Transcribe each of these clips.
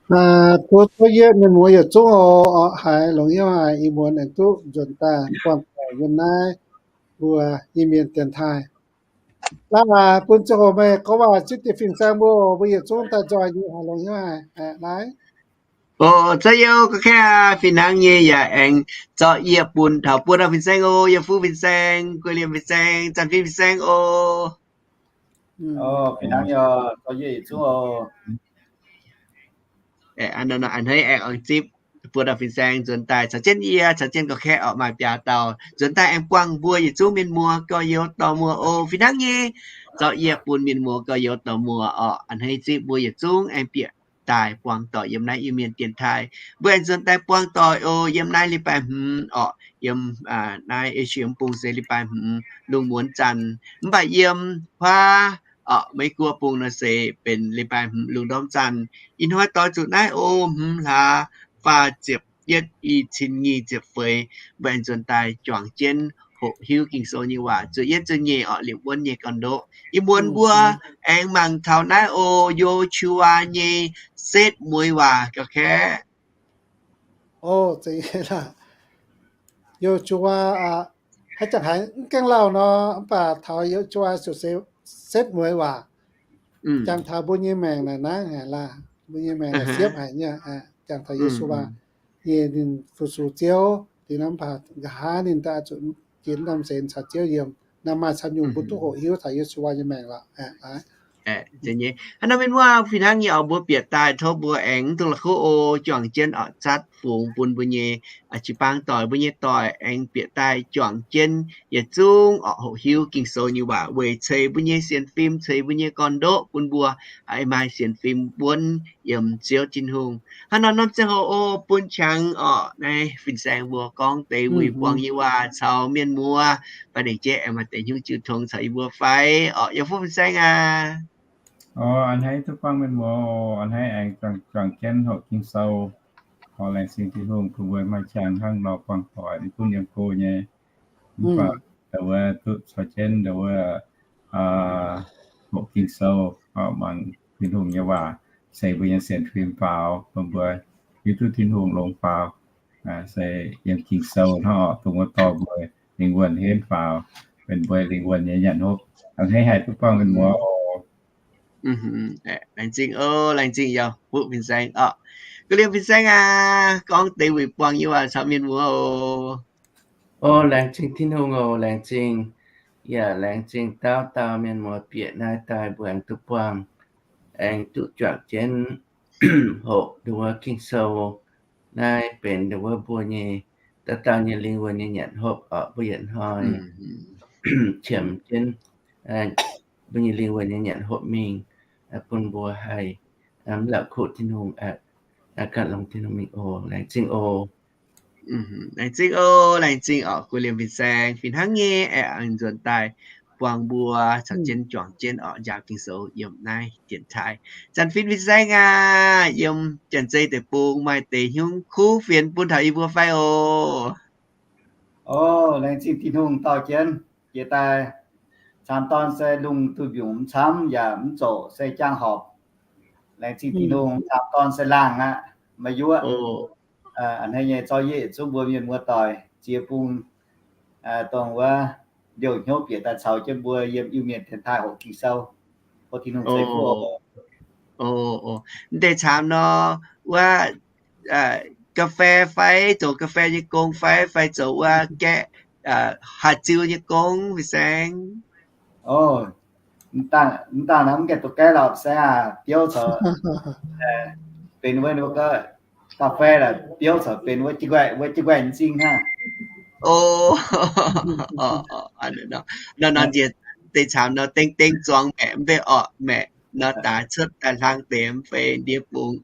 Tov, tov yie mienh muoz yietc zungv oc, haiz longx hnyouv haic, ih muonz aengx duqv nzuonx daaih buangh doic yiem naaiv mbuo Iu-Mienh dienx taaih. Laaix bun ziangh hoc meih gorngv waac zipv dieh fin-saeng mbuo, mbuo yietc zungv daaih nzoih nyei, haiz longx hnyouv haic. Laaix. O, za'gengh gorngv kaav fih hnangv nyei yaac aengx zorqv yie bun taux buo dauh fin-saeng oc, yie fuqv fin-saeng, guei liemh fin-saeng, zanc fin fin-saeng oc. A'hneiv aengx oix zipv buo dauh fin-saeng nzuonx daaih caux jienv yie, caux jienv gorngv kaav orqc, maaih biaa dauh nzuonx daaih aengx buangh mbuo yietc zungv mienh muoz gorx-youz dorh muoz oc. Fih hnangv nyei, zorqv yie bun mienh muoz gorx-youz dorh muoz orqc. A'hneiv zipv mbuo yietc zungv aengx bieqc daaih buangh doic yiem naaiv Iu-Mienh dienx taaih. Mbuo aengx nzuonx daaih buangh doic oc, yiem naaiv leiz-baaix hmz orqc, yiem naaiv Esie bung se leiz-baaix hmz lungh muonz zanc, mv baac yiem huaav orqc, Meiv Guoqv bung nor se benx leiz-baaix hmz lungh ndorm zanc. Ih hnoi doix zuqc naaiv oc, hmz hlaax faah ziepc yietv, i cin nyic ziepc feix, mbuo aengx nzuonx daaih juangc jienv hoqc hiuv Ging-Sou nyei waac zuqc yietv zuqc nyeic orqc, liepc wuonv nyei gorn-ndoqv. Ih muonz mbuo aengx mangc taux naaiv oc, Yo^su^waa nyei setv mueiz waac gauh kaeqv. Yo^su^waa, haaix zanc haiz mv gaengh lauh nor, mv baac taux Yo^su^waa ziouc se setv mueiz waac, jangx taux mbuo nyei maengc naaic nangv haic laah, mbuo nyei maengc naaic siepv haic nyei, jangx taux Yo^su^waa nyei ninh fu-sux Ziouv dingc nor, mv baac nqa'haav ninh daaih zuqc jiex norm nzengc caux Ziouv yiem. Naaiv maaih camv nyungc mbuo duqv hoqc hiuv taux Yo^su^waa nyei maengc lorqc. Hnangv nor mienh muoz fih hnangv nyei oc, mbuo bieqc daaih tov mbuo aengx mv dungx la'kuqv oc, juangc jienv oc, zatv fungx bun mbuo nyei jiu-baang doic, mbuo nyei doic aengx bieqc daaih juangc jienv yietc zungv oc, hoqc hiuv Ging-Sou nyei waac weic ceix mbuo nyei sienx fim, ceix mbuo nyei gorn-ndoqv bun mbuo maaih sienx fim wuonv yiem Ziouv Tin-Hungh. Hnangv nor norm ziangh hoc oc, bun qangx oc naaiv fin-saeng mbuo gorngv deix wuic buangh nyei waac caux mienh muoz, baac ninh jieqv aengx maaih deix hnyouv jiu tong caux yie mbuo fai orqc, yie fuqv fin-saeng aac. A'hneiv duqv buangh mienh muoz, a'hneiv aengx juangc jienv hoqc Ging-Sou. Laengz zingh Tin-Hungh bun mbuo maaih qangx hnangv nor buangh doic, mv gunv yiem go nyei, mv baac ndau wuov duqv caux jienv ndau wuov hoqc Ging-Sou, mangc Tin-Hungh nyei waac ceix mbuo nyei sienx fim faaux, bun mbuo hiuv duqv Tin-Hungh longx faaux, se yiem Ging-Sou hnangv oc, dongh wuov dorh mbuo lingh wuonh henv faaux, benx mbuo lingh wuonh nyei nyanc hopv. A'hneiv haih duqv buangh mienh muoz oc. Laengz zingh oc, laengz zingh yaac fuqv fin-saeng oc. Ga'liemh fin-saeng aac, gorngv deix wuic buangh nyei waac caux mienh muoz oc. O, laengz zingh Tin-Hungh oc, laengz zingh, yaac laengz zingh dauh dauh mienh muoz bieqc naaiv daaih mbuo aengx duqv buangh, aengx duqv juangc jienv hoqc ndau wuov Ging-Sou. Naaiv benx ndau wuov mbuo nyei, dauh dauh nyei lingh wuonh nyei nyanc hopv oc. Mbuo yietc hnoi qiemx jienv mbuo nyei lingh wuonh nyei nyanc hopv mingh, bun mbuo haih mv la'kuqv Tin-Hungh, ganh longx Tin-Hungh mingh oc. Laengz zingh oc. Laengz zingh oc, laengz zingh oc, ga'liemh fin-saeng fih hnangv nyei aengx nzuonx daaih buangh mbuo caux jienv juangc jienv oc njaaux Ging-Sou yiem naaiv dienx taaih. Zanc fin fin-saeng aac, yiem Janx-Zei deic-bung maaih deix hnyouv kuv fienx bun taux yie mbuo fai oc? O, laengz zingh Tin-Hungh dorh jienv jiex daaih. Camv dorn se lungh duih mbiungc mv camv yaac mv zoqc se jaang horpc. Laengz zingh Tin-Hungh, camv dorn se laangh aqv, maaih yuoqv. A'hneiv nyei zorqv yietc zungv mbuo mienh muoz-doic ziex bung, dongh wuov ndiouh hnyouv bieqc daaih caux jienv mbuo yiem Iu-Mienh dienx taaih hoqc Ging-Sou. Bun Tin-Hungh ceix fuqv oc. Mv deix camv nor, wuov ga'fei fai zoux ga'fei nyei gong fai, fai zoux wuov gaeqv haaix ziu nyei gong, fin-saeng? O, mv dangh nor mv gaengh duqv gaeqv lorqc, fin-saeng aac, biouv corc benx wuov, ga'fei la'biouv corc benx wuov jiu-nquaih, wuov jiu-nquaih m'zing hnangv. O, nor nor njiec deix camv nor deng deng zuangx maeqc mv bei orqc, maeqc nor daaix cuotv daaih hlang deix mv bei ndiev bung.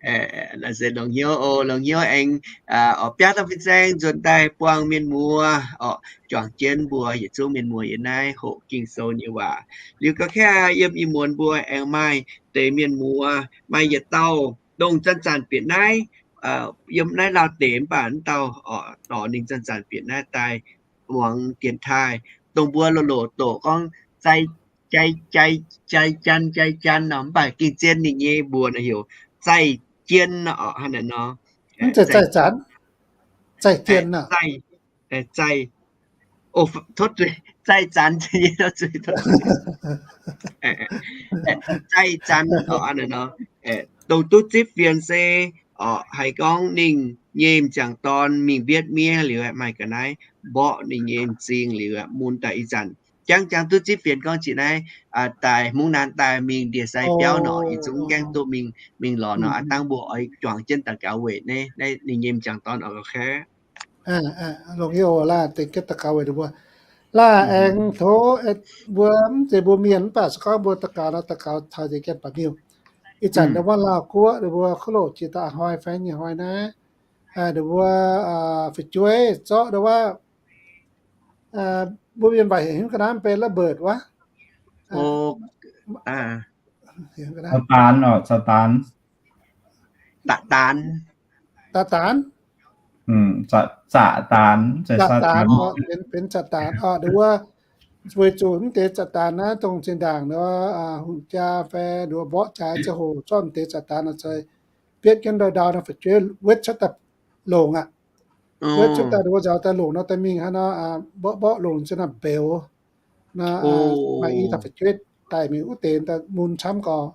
Naaiv se longx hnyouv oc, longx hnyouv aengx oc, biauv dauh fin-saeng nzuonx daaih buangh mienh muoz oc, juangc jienv mbuo yietc zungv mienh muoz yiem naaiv hoqc Ging-Sou nyei waac. Liuz ga'kaeqv yiem ih muonz mbuo aengx maaih deix mienh muoz, maaih yietc dauh dongh zanc-zanc bieqc naaiv, yiem naaiv Laauh deic mv baac mv dauh oc, dorh ninh zanc-zanc bieqc naaiv daaih muangx dienx taaih, dongh mbuo loz-loz doqc gorngv zai Jai, Jai, Jai Janx, Jai Janx nor, mv baac gengh zien ninh nyei mbuox naaic heuc Zaih Jien nor, hnangv naaic nor. Mv zeiz Zaih Zanx, Zaih Jien nor. Zaih, Zaih Zanx, Zaih Zanx oc, hnangv naaic nor. Dongh duqv zipv fienx se, oc, haiz gorngv ninh nyei m'jangc dorn mingh mbietv miev liuz, maaih ga'naaiv mborqv ninh nyei m'zing liuz, mun daaih ih zanc jangv jangv duqv zipv fienx gorngv jiex naaiv daaih mungv naanc daaih mingh ndie-sai biauv nor, yietc zungv gaengh duqv mingh, mingh lorz nor, aav dangh mbuo oix juangc jienv daux gaux weic naaiv, naaiv ninh nyei m'jangc dorn oc, ga'kaav. Longx nyei oc, laah deix jienv daux gaux weic ninh mbuo. Laah aengx tov mbuo, mv zeiz mbuo mienh mv baac se gorngv mbuo daux gaux nor, daux gaux taux deix jienv baaux miuc. Ih zanc ndau wuov Laauh Guoqv ninh mbuo kuv loc jiex daaih a'hnoi fai nyei hnoi naaiv, ninh mbuo fu'jueiv zorqv ndau wuov, mbuo mienh waac heuc haaix ga'naaiv benx ระเบิด wuov. สตาร์ท สตาร์ท สตาร์ท benx สตาร์ท oc, ninh mbuo weic zuqc mv deix สตาร์ท naaiv dongh zinh ndaangc nor, hungh jaa fai nduov mborqv jaax ziangh hoc zorqv mv deix สตาร์ท nor, bietv jienv ndau-ndau nor fu'jueiv wetv cuotv daaih longc aqv. Wetv cuotv daaih nduov nzaaux daaih longc nor daaih mingh hnangv nor, mborqv mborqv longc ziouc naaic mbeux nor, maaih i dauh fu'jueiv daaih mingh wuov deix daaih mun camv gorx.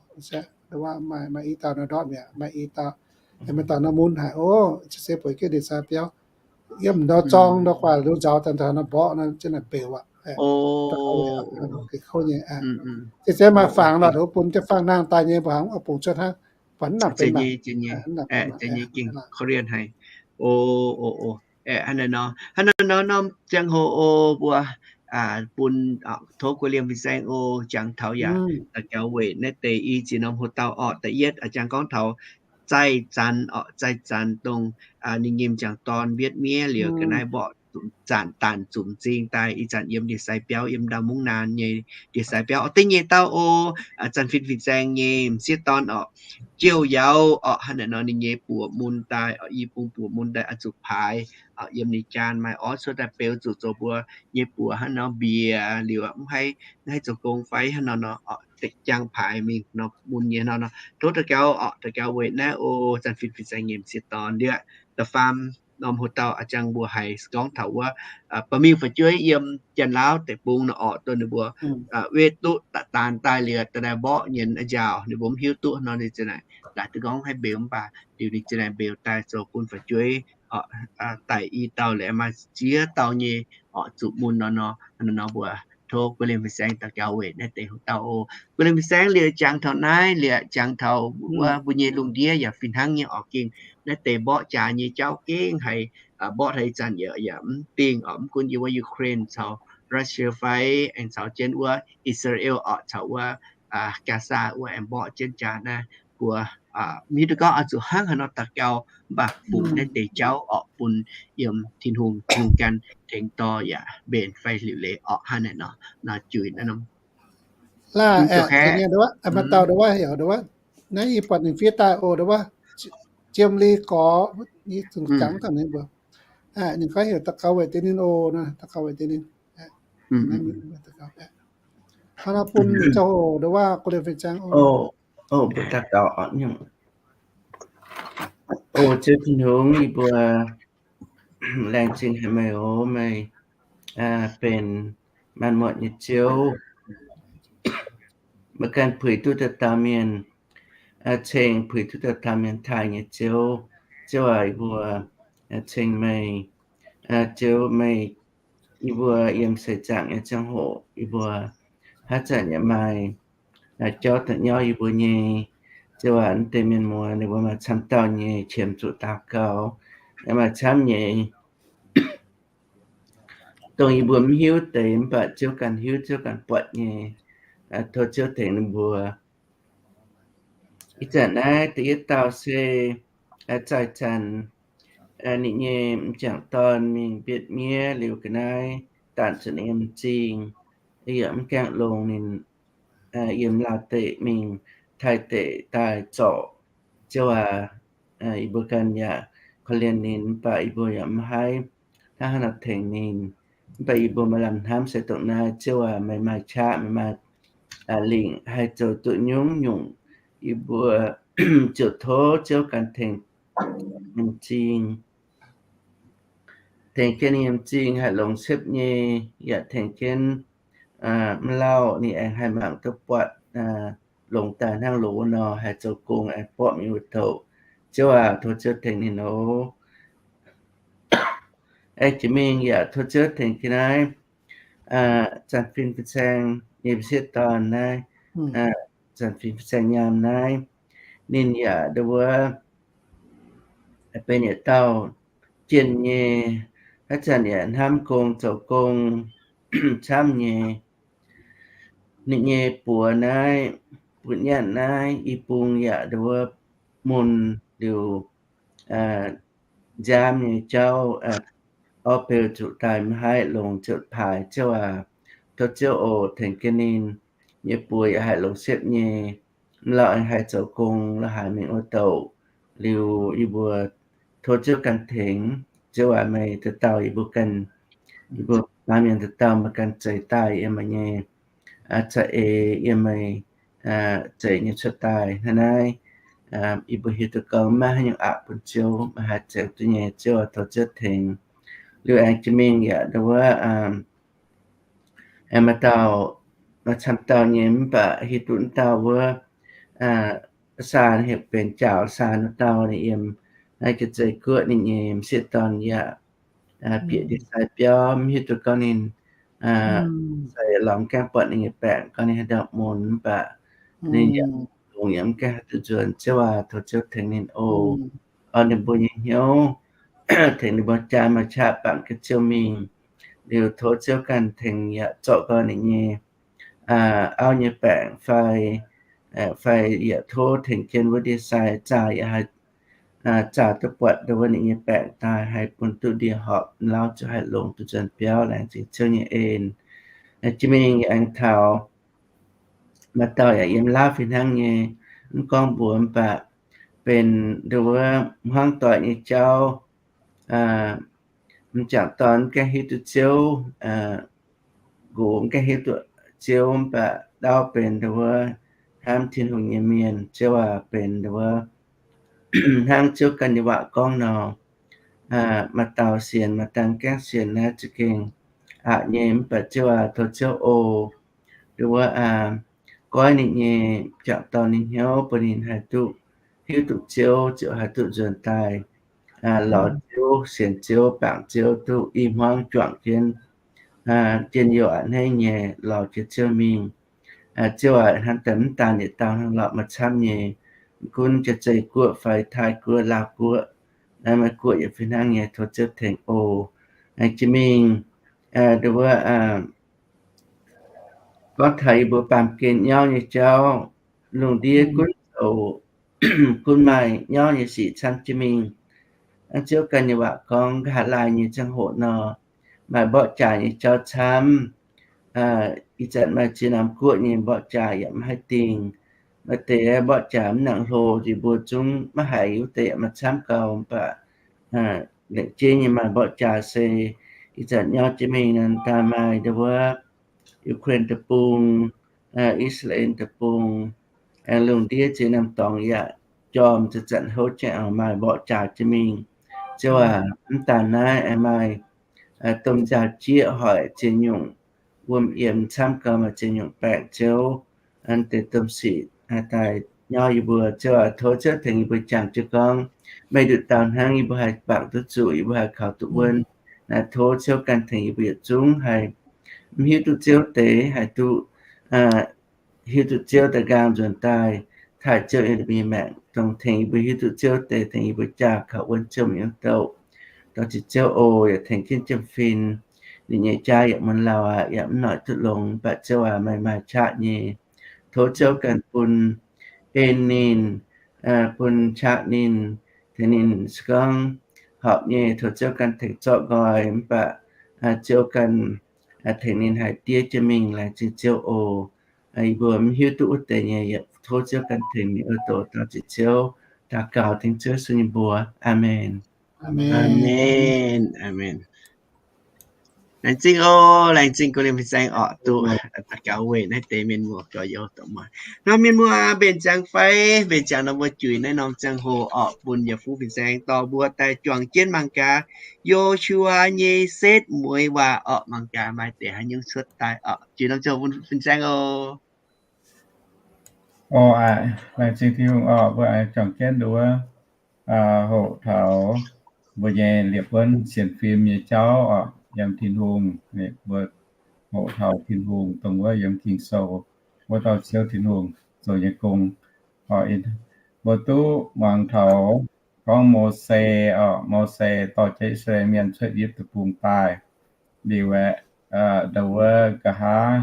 Maaih i dauh nor ndortv mi'aqv, maaih i dauh, maaih dauh nor mun haic oc, se bueix jienv ndie-sai biauv, yiem ndorm zorng ndorm guaax nduov nzaaux daaih nor mborqv nor ziouc naaic mbeux aqv. Zeiz zeiz maaih fangx lorqc, bun jienv fangx nangh daaih nyei mbuo hnangv oix bungx cuotv hnangv, buatc mv nangc benx mangc. Hnangv naaiv nor, hnangv naaiv nor norm ziangh hoc oc, mbuo bun, tov guei liemh fin-saeng oc, jangx taux yaac daux gaux weic naaiv deix i ziex norm hoc-dauh orqc. Da'yietv jangx gorngv taux Zaih Zanx orqc, Zaih Zanx dongh ninh nyei m'jangc dorn mbietv miev liuz ga'naaiv mborqv zanc daanc zunc m'zing daaih ih zanc yiem ndie-sai biauv, yiem ndau mungv naanc nyei ndie-sai biauv oc. Dengv nyei dauh oc, zanc fin fin-saeng nyei m'sieqv dorn orqc, Jiouv Yauz orqc, hnangv naaic nor ninh nyei buoz mun daaih, i bung buoz mun daaih oix zuqc paaix yiem ninh jaan maaih orv cuotv daaih beu zuqc zoux mbuo nyei buoz hnangv nor mbiex liuz mv haih, mv haih zoux gong fai hnangv nor nor, jangx paaix mingh nor mun nyei nor nor. Tov daux gaux orqc, daux gaux weic naaiv oc, zanc fin fin-saeng nyei m'sieqv dorn liuz, da'faam norm hoc-dauh jangx mbuo haiz gorngv taux wuov, ba'miuh fu'jueiv yiem Janx-Laauv deic-bung nor orqc, dongh ninh mbuo wetv duqv daanh daaih liuz daaih mborqv nyienz njaaux, ninh mbuo mv hiuv duqv nor ninh ziouc naaic, daaih duqv gorngv haih mbeux mv baac liuz ninh ziouc naaic mbeux daaih zoux bun fu'jueiv daic i dauh liuz maaih ziex dauh nyei orqc zuqc mun nor nor. Nor mbuo tov guei liemh fin-saeng daux gaux weic naaiv deix hoc-dauh oc. Guei liemh fin-saeng liuz jangx taux naaiv liuz jangx taux wuov mbuo nyei lungh ndiev yaac fih hnangv nyei orqc, gengh naaiv deix mborqv jaax nyei jauv gengh haiz mborqv taux ih zanc yaac, yaac mv dingh orqc. Mv gunv yiem wuov Ukraine caux Russia fai aengx caux jienv wuov Israel orqc caux wuov Gaza wuov aengx mborqv jienv jaax naaiv mbuo mv hiuv duqv gorngv oix zuqc hnangv haaix nor daux gaux, mv baac fungx naaiv deix jauv orqc bun yiem Tin-Hungh, Tin-Hungh gan tengx dorh yaac mbenc fai liuc leiz orqc hnangv naaic nor, nor juix naaiv norm. Laah aengx maaih dauh nduov wuov heuc nduov wuov, naaiv yie buatc ninh fiev daaih oc nduov wuov, Jiem Li Gorx, yie zungv jangx dangh ninh mbuo. Ninh gorngv heuc daux gaux weic deix ninh oc, daux gaux weic deix ninh. Hnangv nor bun ziangh hoc nduov wuov guei liemh fin-saeng oc. Mbuo daux gaux oc. O Ziouv Tin-Hungh, yie mbuo laengz zingh haic meih oc. Meih benx maanc muotc nyei Ziouv. Meih ganh puix duqv dauh dauh mienh ceng, puix duqv dauh dauh mienh taaih nyei Ziouv. Ziouv aac, yie mbuo ceng meih. Ziouv meih, yie mbuo yiem seix zaangc nyei ziangh hoc, yie mbuo haaix zanc yaac maaih jauv daaih nyauv yie mbuo nyei. Ziouv aac, mv deix mienh muoz ninh mbuo maaih camv dauh nyei qiemx zuqc daux gaux, maaih camv nyei dongh yie mbuo mv hiuv deix, mv baac Ziouv ganh hiuv, Ziouv ganh buatc nyei. Tov Ziouv tengx ninh mbuo. Ih zanc naaiv da'yietv dauh se Zaih Zanx, ninh nyei m'jangc dorn mingh mbietv miev liuz ga'naaiv daanh zuqc ninh nyei m'zing, yaac mv gaengh longx ninh yiem Laauh deic mingh Taiv deic daaih zorc. Ziouv aac, yie mbuo ganh yaac korv-lienh ninh, mv baac yie mbuo yaac mv haih hnangv haaix nor tengx ninh. Mv baac yie mbuo maaih lamh hnamv se dongh naaiv, Ziouv aac, meih maaih qaqv, meih maaih lingc haih zoux duqv nyungc-nyungc, yie mbuo ziouc tov Ziouv ganh tengx ninh m'zing, tengx jienv ninh m'zing haih longc siepv nyei, yaac tengx jienv m'lauh ninh aengx haih mangc duqv buatc longx daaih hnangv loz nor, haih zoux gong aengx borqv mingh wuov douc. Ziouv aac, tov Ziouv tengx ninh oc. Aengx jiex mingh yaac tov Ziouv tengx jienv naaiv zanc fin fin-saeng nyei m'sieqv dorn naaiv, zanc fin fin-saeng nyaam naaiv, ninh yaac ndo wuov benx yietc dauh jienh nyei, haaix zanc yaac hnamv gong zoux gong camv nyei. Ninh nyei buoz naaiv, buoz-nyatv naaiv, i bung yaac ndo wuov mun liuz nziaamv nyei jauv, orv beu zuqc daaih maiv haih longx ziouc paaix. Ziouv aac, tov Ziouv oc tengx jienv ninh nyei buoz yaac haih longc siepv nyei, m'lauh aengx haih zoux gong la'haaix mingh wuov douc. Liuz yie mbuo tov Ziouv ganh tengx. Ziouv aac, meih dauh dauh yie mbuo ganh, yie mbuo baamh mienh dauh dauh meih ganh zeix daaih yiem meih nyei za'eix, yiem meih zeix nyei cuotv daaih hnangv naaiv. Yie mbuo hiuv duqv gorngv maiv haaix nyungc aqc bun Ziouv, meih haih zeix duqv nyei. Ziouv aac, tov Ziouv tengx. Liuz aengx jiex mingh yaac ndo wuov aengx maaih dauh, maaih camv dauh nyei mv baac hiuv duqv wuov dauh wuov, saa heuc benx Jaaux Saan wuov dauh ninh yiem naaiv Jaav-Zei Guoqv, ninh nyei m'sieqv dorn yaac bieqc ndie-sai biauv, mv hiuv duqv gorngv ninh se lorz mv gaengh buatc ninh nyei baengc, gorngv ninh haaix dauh mun mv baac ninh yaac longx yaac mv gaengh haih duqv nzuonx. Ziouv aac, tov Ziouv tengx ninh oc. Orn ninh mbuo nyei hnyouv, tengx ninh mbuo jaa maaih qaqv bangc gaax Ziouv mingh. Liuz tov Ziouv ganh tengx yaac zorqv nqoi ninh nyei auv nyei baengc fai, fai yaac tov tengx jienv wuov ndie-sai zaah yaac haih zaah duqv buatc ndo wuov ninh nyei baengc daaih, haih bun duqv ndie-horpc, m'lauh ziouc haih longx duqv nzuonx biauv. Laengz zingh Ziouv nyei en. Jiex mingh yaac aengx taux maaih dauh yaac yiem Laauv fih hnangv nyei, mv gorngv mbuox mv baac benx ndo wuov hmuangv doic nyei jauv. M'jangc dorn mv gaengh hiuv duqv Ziouv, nqox mv gaengh hiuv duqv Ziouv, mv baac dauh benx ndo wuov hnamv Tin-Hungh nyei mienh. Ziouv aac, benx ndo wuov hnangv Ziouv ganh nyei waac gorngv nor, maaih dauh sienx, maaih dauh mv gaengh sienx naaiv za'gengh aqc nyei. Mv baac Ziouv aac, tov Ziouv oc, ndo wuov goiv ninh nyei m'jangc dorn nyei hnyouv bun ninh haih duqv hiuv duqv Ziouv, ziouc haih duqv nzuonx daaih lorz Ziouv, sienx Ziouv, bangc Ziouv, duqv i hmuangv juangc jienv njien-youh a'hneiv nyei lorz jienv Ziouv mingh. Ziouv aac, hnangv daaih mv daan yietc dauh hnangv, lorqc, maaih camv nyei. Gunv Jaav-Zei Guoqv fai Taiv Guoqv, Laauv Guoqv, naaiv Meiv Guoqv yaac fih hnangv nyei. Tov Ziouv tengx oc. Jiex mingh ndo wuov gorngv taux yie mbuo baamh gen nyauv nyei jauv, lungh ndiev gunv zoux, gunv maaih nyauv nyei sic camv jiex mingh. Hnangv Ziouv ganh nyei waac gorngv, nqa'haav laai nyei ziangh hoc nor, maaih mborqv jaax nyei jauv camv. Ih zanc maaih ziex norm guoqv nyei mborqv jaax yaac maiv haih dingh. Maaih deix mborqv jaax mv nangc hlo, yie mbuo zungv maiv haiz wuov deix yaac maaih camv gau, mv baac laengz jeiv nyei maaih mborqv jaax se ih zanc nyauv jiex mingh nor, daaih maaih ndo wuov Ukraine deic-bung, I^saa^laa^en deic-bung, aengx lungh ndiev ziex norm dorngx yaac jorm, zanc-zanc houv jiex, maaih mborqv jaax jiex mingh. Ziouv aac, mv daan naaiv aengx maaih domh nziaaux-jieqv hoic ziex nyungc wuom yiemx camv gau, maaih ziex nyungc baengc, Ziouv, deix domh sic daaih nyauv yie mbuo. Ziouv aac, tov Ziouv tengx yie mbuo jangx jienv gorngv, meih nduqc dauh hnangv yie mbuo haih bangc duqv zuqc, yie mbuo haih kaux duqv wuonv. Naaiv tov Ziouv ganh tengx yie mbuo yietc zungv haih mv hiuv duqv Ziouv deix haih duqv hiuv duqv Ziouv daaih nqaang nzuonx daaih taaih Ziouv nyei maengc, dongh tengx yie mbuo hiuv duqv Ziouv deix, tengx yie mbuo jaa kaux wuonv Ziouv mingh wuov douc. Dorh ziqc Ziouv oc, yaac tengx jienv Jiem Fin, ninh nyei jaav yaac mun lauh aqv, yaac mv noic duqv longx, mv baac Ziouv aac, meih maaih qaqv nyei. Tov Ziouv ganh bun en ninh, bun qaqv ninh, tengx ninh se gorngv horpc nyei, tov Ziouv ganh tengx zorqv nqoi, mv baac Ziouv ganh tengx ninh haih diev jienv mingh. Laengz zingh Ziouv oc. Yie mbuo mv hiuv duqv wuov deix nyei, yaac tov Ziouv ganh tengx mingh wuov douc. Daux ziqc Ziouv, daux gaux dengv Ziouv Yesu nyei mbuox. Aamen. Aamen. Aamen. Laengz zingh oc, laengz zingh gong-lien fin-saeng orqc, duqv daux gaux weic naaiv deix mienh muoz gorx-youz dorh muangx. Nor mienh muoz mbenc ziangx fai, mbenc ziangx nor mbuo juix naaiv norm ziangh hoc orqc, bun yietc fuqv fin-saeng dorh mbuo daaih juangc jienv mangc gaax Yo^su^waa nyei setv mueiz waac orqc, mangc gaax maaih deix haaix nyungc cuotv daaih orqc. Juix norm ziangh hoc bun fin-saeng oc. Orqc, laengz zingh Tin-Hungh orqc, mbuo aengx juangc jienv nduov hoqc taux mbuo nyei liepc buonv sienx fim nyei jauv orqc, yiem Tin-Hungh, mbuo hoqc taux Tin-Hungh dongh wuov yiem Ging-Sou wuov dauh Ziouv Tin-Hungh zoux nyei gong. Mbuo duqv muangx taux gorngv Mose orqc, Mose dorh jienv I^saa^laa^en Mienh cuotv Ye^lipv Deic-Bung daaih liuz aeqv, ndau wuov nqa'haav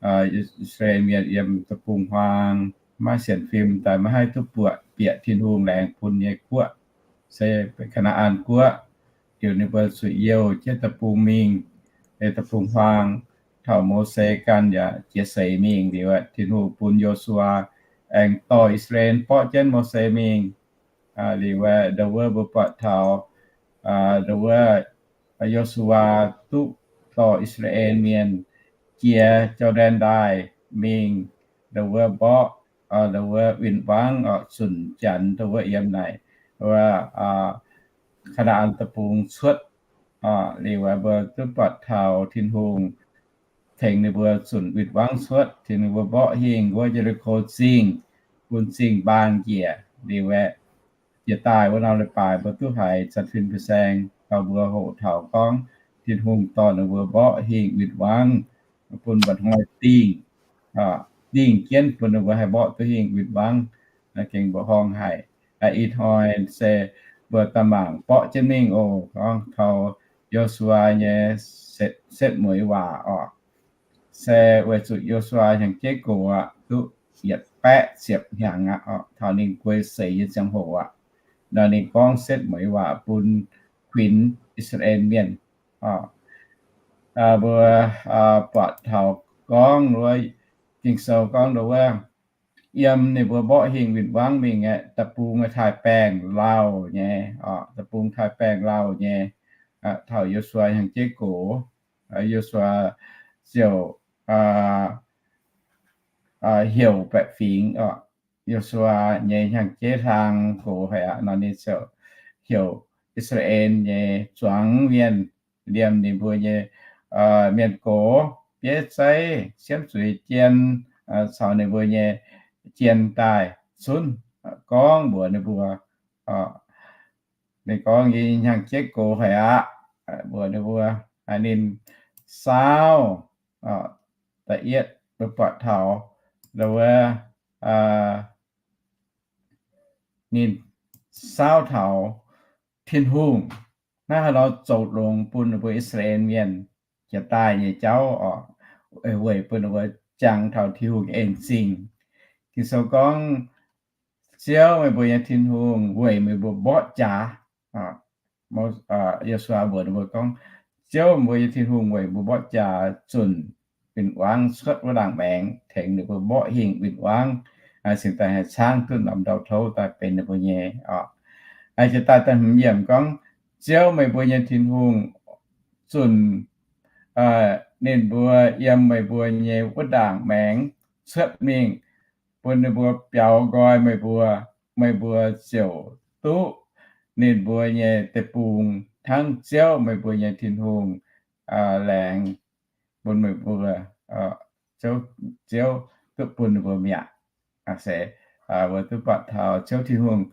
I^saa^laa^en Mienh yiem deic-bung-huaang maiv sienx fim daaih, maiv haih duqv buatc bieqc Tin-Hungh laengz bun nyei guoqv, se Kaa^naa^an Guoqv. Liuz ninh mbuo zuqc youh jienv deic-bung mingh, deic-bung-huaang. Taux Mose ganh yaac jiex seix mingh liuz, Tin-Hungh bun Yo^su^waa aengx dorh I^saa^laa^en borqv jienv Mose mingh. Liuz aeqv, ndau wuov mbuo buatc taux ndau wuov Yo^su^waa duqv dorh I^saa^laa^en Mienh jiex Jor^ndaen Ndaaih mingh, ndau wuov mborqv, ndau wuov win-wangv orqc, zunc janx ndau wuov yiem naaic wuov Kaa^naa^an Deic-Bung cuotv. Liuz aeqv, mbuo duqv buatc taux Tin-Hungh tengx ninh mbuo zunc win-wangv cuotv, tengx ninh mbuo mborqv hingh wuov Ye^li^ko Zingh, bun zingh mbaang njiec. Liuz aeqv, jiex daaih wuov norm leiz-baaix mbuo duqv haiz zanc fin fin-saeng dorh mbuo hoqc taux gorngv Tin-Hungh dorh ninh mbuo mborqv hingh win-wangv, bun mba'hnoi dingh, dingh jienv bun ninh mbuo haih mborqv duqv hingh win-wangv. Gengh mbuoqc horngh haic. Ih hnoi se mbuo daaih mangc borqv jienv mingh oc. Gorngv taux Yo^su^waa nyei setv mueiz waac orqc, se weic zuqc Yo^su^waa hnyangx-jeiv gox aqv, duqv yietc baeqv ziepc hnyangx aqv orqc, taux ninh guei seix nyei ziangh hoc aqv, nor ninh gorngv setv mueiz waac bun kuinx I^saa^laa^en Mienh. Mbuo buatc taux gorngv wuov, Ging-Sou gorngv ndau wuov, yiem ninh mbuo mborqv hingh win-wangv mingh aeqv, deic-bung taaih baengh lauh nyei, deic-bung taaih baengh lauh nyei. Taux Yo^su^waa hnyangx-jeiv gox, Yo^su^waa ziouc heuc baeqc fingx orqc, Yo^su^waa nyei hnyangx-jeiv hlang gox haic aqv nor, ninh ziouc heuc I^saa^laa^en nyei zuangx mienh liemh ninh mbuo nyei mienh gox, bieiv zeiv, siemv zuiz jien, caux ninh mbuo nyei jien daaih zunv, gorngv mbuox ninh mbuo, ninh gorngv, Yie hnyangx-jeiv gox haic aqv, mbuox ninh mbuo. Ninh saauv, da'yietv mbuo buatc taux, wuov, ninh saauv taux Tin-Hungh naaiv haaix nor zoux longx bun ninh mbuo I^saa^laa^en Mienh jiex daaih nyei jauv orqc, weic bun ninh mbuo jangx taux Tin-Hungh en zingh. Ging-Sou gorngv, Ziouv, meih mbuo nyei Tin-Hungh, weic meih mbuo mborqv jaax. Yo^su^waa mbuox ninh mbuo gorngv, Ziouv, meih mbuo nyei Tin-Hungh, weic mbuo mborqv jaax zunc win-wangv cuotv wuov ndaangc maengx, tengx ninh mbuo mborqv hingh win-wangv, cingx daaih haih caangv duqv norm ndau-touv daaih benx ninh mbuo nyei orqc. Jiex daaih da'hmz yiemc gorngv, Ziouv, meih mbuo nyei Tin-Hungh, zunc ninh mbuo yiem meih mbuo nyei wuov ndaangc maengx cuotv mingh, bun ninh mbuo biaux nqoi meih mbuo, meih mbuo ziouc duqv ninh mbuo nyei deic-bung hnangv Ziouv, meih mbuo nyei Tin-Hungh, laengz bun meih mbuo, Ziouv duqv bun ninh mbuo mi'aqv. Se mbuo duqv buatc taux Ziouv Tin-Hungh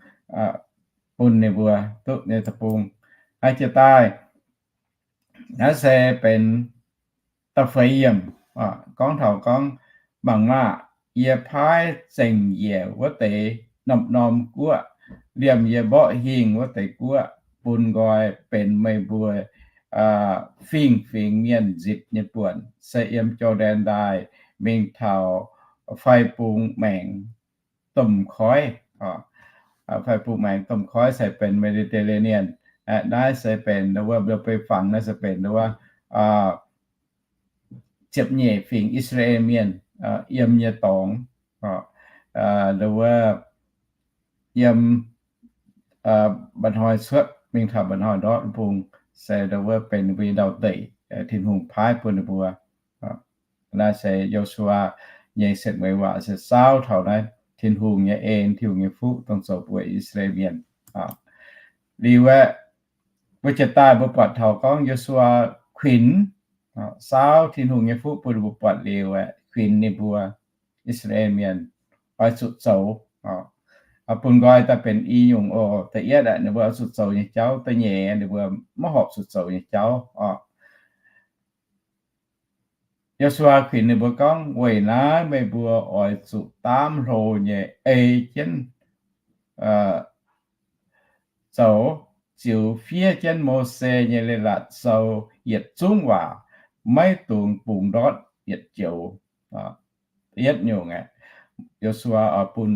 bun ninh mbuo duqv nyei deic-bung. Jiex daaih, naaiv se benx da'feix yiemc, gorngv taux gorngv, Mangc maah! Yie paaiv zengc njiec wuov deix norm-norm guoqv, liemh yie mborqv hingh wuov deix guoqv, bun nqoi benx meih mbuo fingx-fingx mienh nzipc nyei buonc, se yiem Jor^ndaen Ndaaih mingh taux fai bung maengc domh koiv. Fai bung maengc domh koiv se benx Mediterranean. Naaiv se benx wuov mbuo bei fangx naaiv se benx wuov ziepc nyeic fingx I^saa^laa^en Mienh yiem nyei dorngx, wuov yiem mba'hnoi cuotv mingh taux mba'hnoi ndortv bung, se wuov benx mbuo nyei ndau-deic. Tin-Hungh paaiv bun ninh mbuo. Naaiv se Yo^su^waa nyei setv mueiz waac se saauv taux naaiv Tin-Hungh nyei en, Tin-Hungh nyei fuqv dongh zoux mbuox I^saa^laa^en mienh. Liuz aeqv, mbuo jiex daaih mbuo buatc taux gorngv Yo^su^waa kuinx, saauv Tin-Hungh nyei fuqv bun ninh mbuo buatc liuz aeqv, kuinx ninh mbuo I^saa^laa^en mienh oix zuqc zoux. Bun nqoi daaih benx i nyungc oc. Da'yietv aeqv, ninh mbuo oix zuqc zoux nyei jauv. Da'nyeic, ninh mbuo maiv horpc zuqc zoux nyei jauv oc. Yo^su^waa kuinx ninh mbuo gorngv, weic naaiv meih mbuo oix zuqc daamv hlo nyei ei jienv zoux, ziux fiev jienv Mose nyei leiz-latc sou yietc zungv waac, maiv dungx bungx ndortv yietc joux. Yietv nyungc aeqv, Yo^su^waa oix bun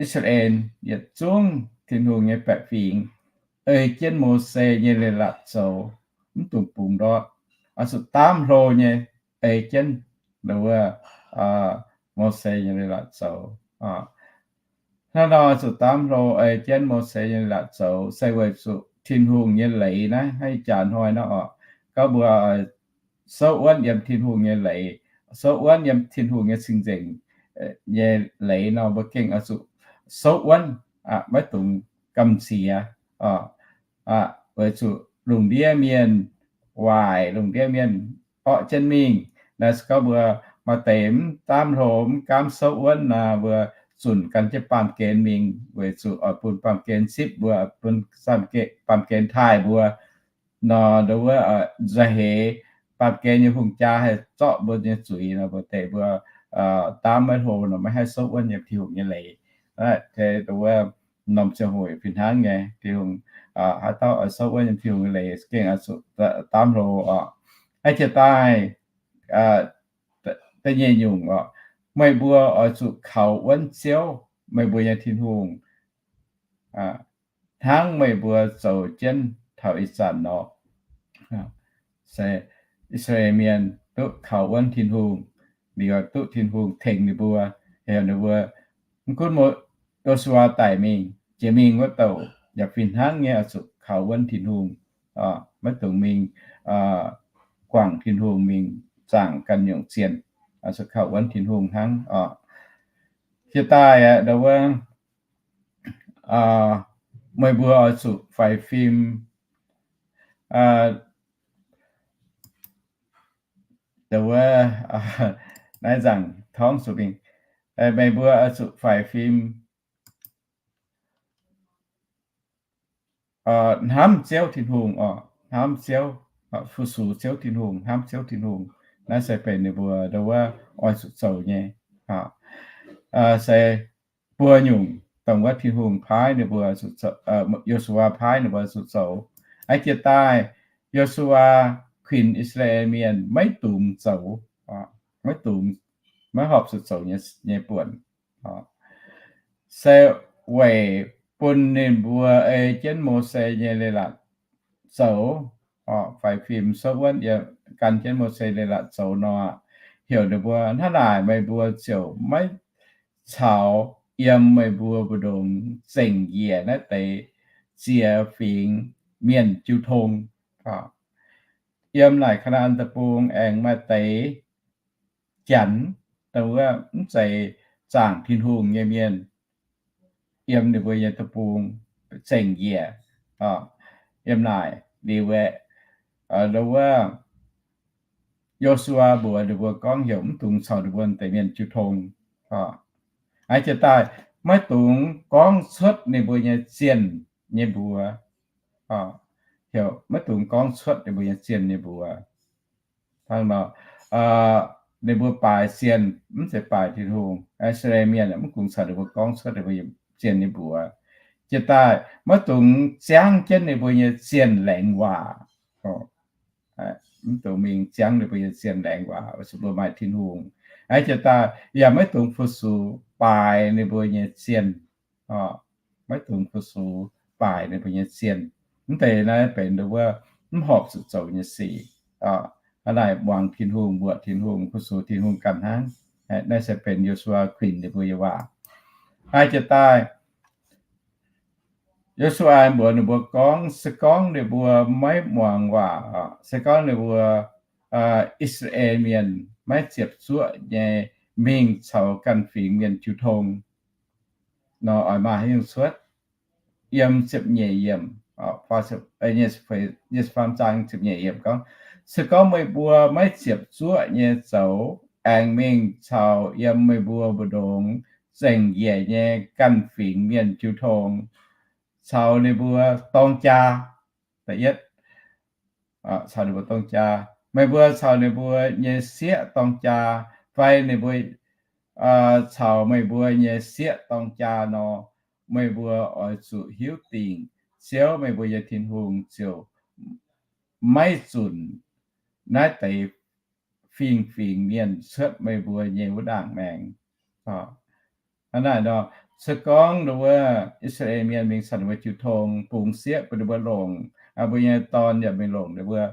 I^saa^laa^en yietc zungv Tin-Hungh nyei baeqc fingx ei jienv Mose nyei leiz-latc zoux, mv dungx bungx ndortv, oix zuqc daamv hlo nyei ei jienv wuov Mose nyei leiz-latc zoux. Hnangv nor oix zuqc daamv hlo ei jienv Mose nyei leiz-latc zoux se weic zuqc Tin-Hungh nyei leiz naaiv, hnangv ih jaax hnoi naaiv oc, gorngv mbuo souv wuonv yiem Tin-Hungh nyei leiz, souv wuonv yiem Tin-Hungh nyei cing-nzengc nyei leiz nor, mbuo gengh oix zuqc souv wuonv, maiv dungx gamh nziex. Weic zuqc lungh ndiev mienh waaic, lungh ndiev mienh orqv jienv mingh. Naaiv se gorngv mbuo maaih deix mv daamv hlo, mv gaamv souv wuonv nor, mbuo zunc gan jienv baamh gen mingh, weic zuqc oix bun baamh gen zipv mbuo, bun baamh gen taaih mbuo nor, ndo wuov nzauh heix baamh gen nyei hungh jaa haih zorqv mbuo nyei zuiz nor, mbuo deix mbuo daamv maiv hlo nor, maiv haih souv wuonv yiem Tin-Hungh nyei leiz. Ndo wuov norm ziangh hoc fih hnangv nyei, Tin-Hungh, haaix dauh oix souv wuonv yiem Tin-Hungh nyei leiz gengh oix zuqc daamv hlo oc. Aa, jiex daaih da'nyeic nyungc oc, meih mbuo oix zuqc kaux wuonv Ziouv, meih mbuo nyei Tin-Hungh, hnangv meih mbuo zoux jienv taux ih zanc nor. Se I^saa^laa^en mienh duqv kaux wuonv Tin-Hungh, liuz duqv Tin-Hungh tengx ninh mbuo, heuc ninh mbuo mv gunv Yo^su^waa daic mingh, jiex mingh wuov douc yaac fih hnangv nyei oix zuqc kaux wuonv Tin-Hungh, maiv dungx mingh guangc Tin-Hungh mingh zaangc ganh nyungc zienh, oix zuqc kaux wuonv Tin-Hungh hnangv oc. Jiex daaih ndo wuov, meih mbuo oix zuqc faix fim, ndo wuov, naaiv nzaangc torngv zuqc mingh, meih mbuo oix zuqc faix fim hnamv Ziouv Tin-Hungh oc, hnamv Ziouv, fu-sux Ziouv Tin-Hungh, hnamv Ziouv Tin-Hungh. Naaiv se benx ninh mbuo ndo wuov oix zuqc zoux nyei. Se buo nyungc, dongh wuov Tin-Hungh paaiv ninh mbuo, Yo^su^waa paaiv ninh mbuo zuqc zoux. Aa, jiex daaih Yo^su^waa kuinx I^saa^laa^en mienh maiv dungx zoux, maiv dungx, maiv horpc zuqc zoux nyei buonc, se weic bun ninh mbuo ei jienv Mose nyei leiz-latc zoux, faix fim souv wuonv gan jienv Mose leiz-latc zoux nor, heuc ninh mbuo, hnangv naaic meih mbuo ziouc maiv caux yiem meih mbuo mbu'ndongx zengc njiec naaiv deix ziex fingx mienh jiu tong. Yiem naaic Kaa^naa^an Deic-Bung aengx maaih deix janx, dongh wuov mv zeiz zaangc Tin-Hungh nyei mienh, yiem ninh mbuo nyei deic-bung zengc njiec. Yiem naaic liuz aeqv, ndo wuov Yo^su^waa mbuox ninh mbuo gorngv heuc mv dungx caux ninh mbuo deix mienh jiu tong. Aa, jiex daaih maiv dungx gorngv cuotv ninh mbuo nyei zienh nyei mbuox. Heuc maiv dungx gorngv cuotv ninh mbuo nyei zienh nyei mbuox. Hnangv nor, ninh mbuo baaix zienh mv zeiz baaix Tin-Hungh. I^saa^laa^en mienh mv dungx caux ninh mbuo gorngv cuotv ninh mbuo zienh nyei mbuox. Jiex daaih maiv dungx ziangv jienv ninh mbuo nyei zienh laengz waac. Mv dungx mingh ziangv ninh mbuo nyei zienh laengz waac, weic zuqc mbuo maaih Tin-Hungh. Aa, jiex daaih yaac maiv dungx fu-sux baaix ninh mbuo nyei zienh. Maiv dungx fu-sux baaix ninh mbuo nyei zienh. Mv deix naaiv benx ndo wuov mv horpc zuqc zoux nyei sic. Hnangv naaic muangx Tin-Hungh, mbuoqc Tin-Hungh, fu-sux Tin-Hungh ganh hnangv. Naaiv se benx Yo^su^waa kuinx ninh mbuo nyei waac. Aa, jiex daaih Yo^su^waa mbuox ninh mbuo gorngv, se gorngv ninh mbuo maiv muangx waac, se gorngv ninh mbuo, aa, I^saa^laa^en Mienh maiv ziepc zuoqv nyei mingh caux ganh fingx mienh jiu tong nor, oix maaih haaix nyungc cuotv? Yiem ziepc nyeic yiemc, nyeic faam zaang ziepc nyeic yiemc gorngv, se gorngv meih mbuo maiv ziepc zuoqv nyei zoux, aengx mingh caux yiem meih mbuo mbu'ndongx zengc njiec nyei ganh fingx mienh jiu tong, caux ninh mbuo dorng jaa, da'yietv, caux ninh mbuo dorng jaa, meih mbuo caux ninh mbuo nyei sieqv dorng jaa, fai ninh mbuo caux meih mbuo nyei sieqv dorng jaa nor, meih mbuo oix zuqc hiuv dingc Ziouv, meih mbuo nyei Tin-Hungh, ziouc maiv zunc naaiv deix fingx-fingx mienh cuotv meih mbuo nyei wuov ndaangc maengx. Hnangv naaic nor, se gorngv wuov I^saa^laa^en Mienh mingh caux ninh mbuo jiu tong, bungx sieqv bun ninh mbuo longc, mbuo nyei dorn yaac mingh longc ninh mbuo,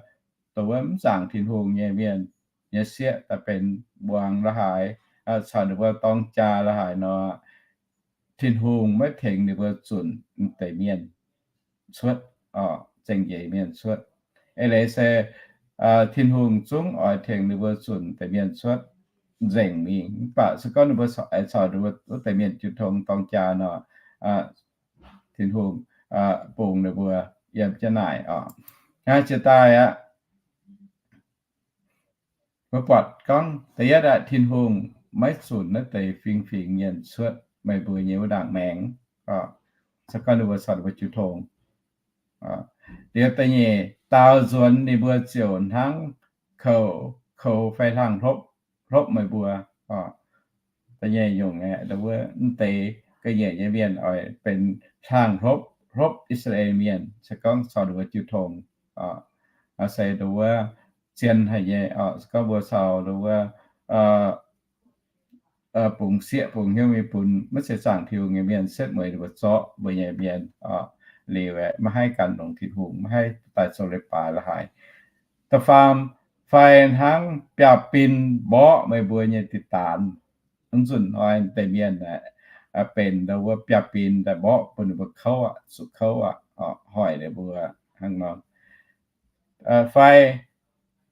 dongh wuov mv zaangc Tin-Hungh nyei mienh nyei sieqv daaih benx muangx la'haaix, caux ninh mbuo dorng jaa la'haaix nor, Tin-Hungh maiv tengx ninh mbuo zunc deix mienh cuotv, zengc njiec mienh cuotv. Eix leiz se Tin-Hungh zungv oix tengx ninh mbuo zunc deix mienh cuotv nzengc mingh. Mv baac se gorngv ninh mbuo caux wuov deix mienh jiu tong dorng jaa nor, Tin-Hungh bungx ninh mbuo yiem jienv naaic oc. Hnangv jiex daaih aqv, mbuo buatc gorngv da'yietv aqv, Tin-Hungh maiv zunc naaiv deix fingx-fingx mienh cuotv meih mbuo nyei wuov ndaangc maengx, se gorngv ninh mbuo caux ninh mbuo jiu tong. Liuz da'nyeic, daaux nzuonx ninh mbuo ziouc hnangv koux, koux fai hlang hlopv, hlopv meih mbuo. Da'nyeic nyungc aeqv, wuov mv deix ga'nyiec nyei mienh oix benx hlang hlopv, hlopv I^saa^laa^en Mienh, se gorngv caux ninh mbuo jiu tong. Se wuov zien haic nyei, se gorngv mbuo caux wuov bungx sieqv bungx hnyouv mingh bun maiv zeiz zaangc Tin-Hungh nyei mienh, setv mueiz ninh mbuo zorqv mbuo nyei mienh liuz aeqv, maiv haih gan longx Tin-Hungh, maiv haih daaih zoux leiz-baaix la'haaix. Da'faam, fai hnangv biaav-bin mborqv meih mbuo nyei diqc daanz. Mv nzunc hnoi deix mienh aeqv, benx wuov biaav-bin daaih mborqv bun ninh mbuo kouv aqv, zuqc kouv aqv, hoic ninh mbuo hnangv nor. Fai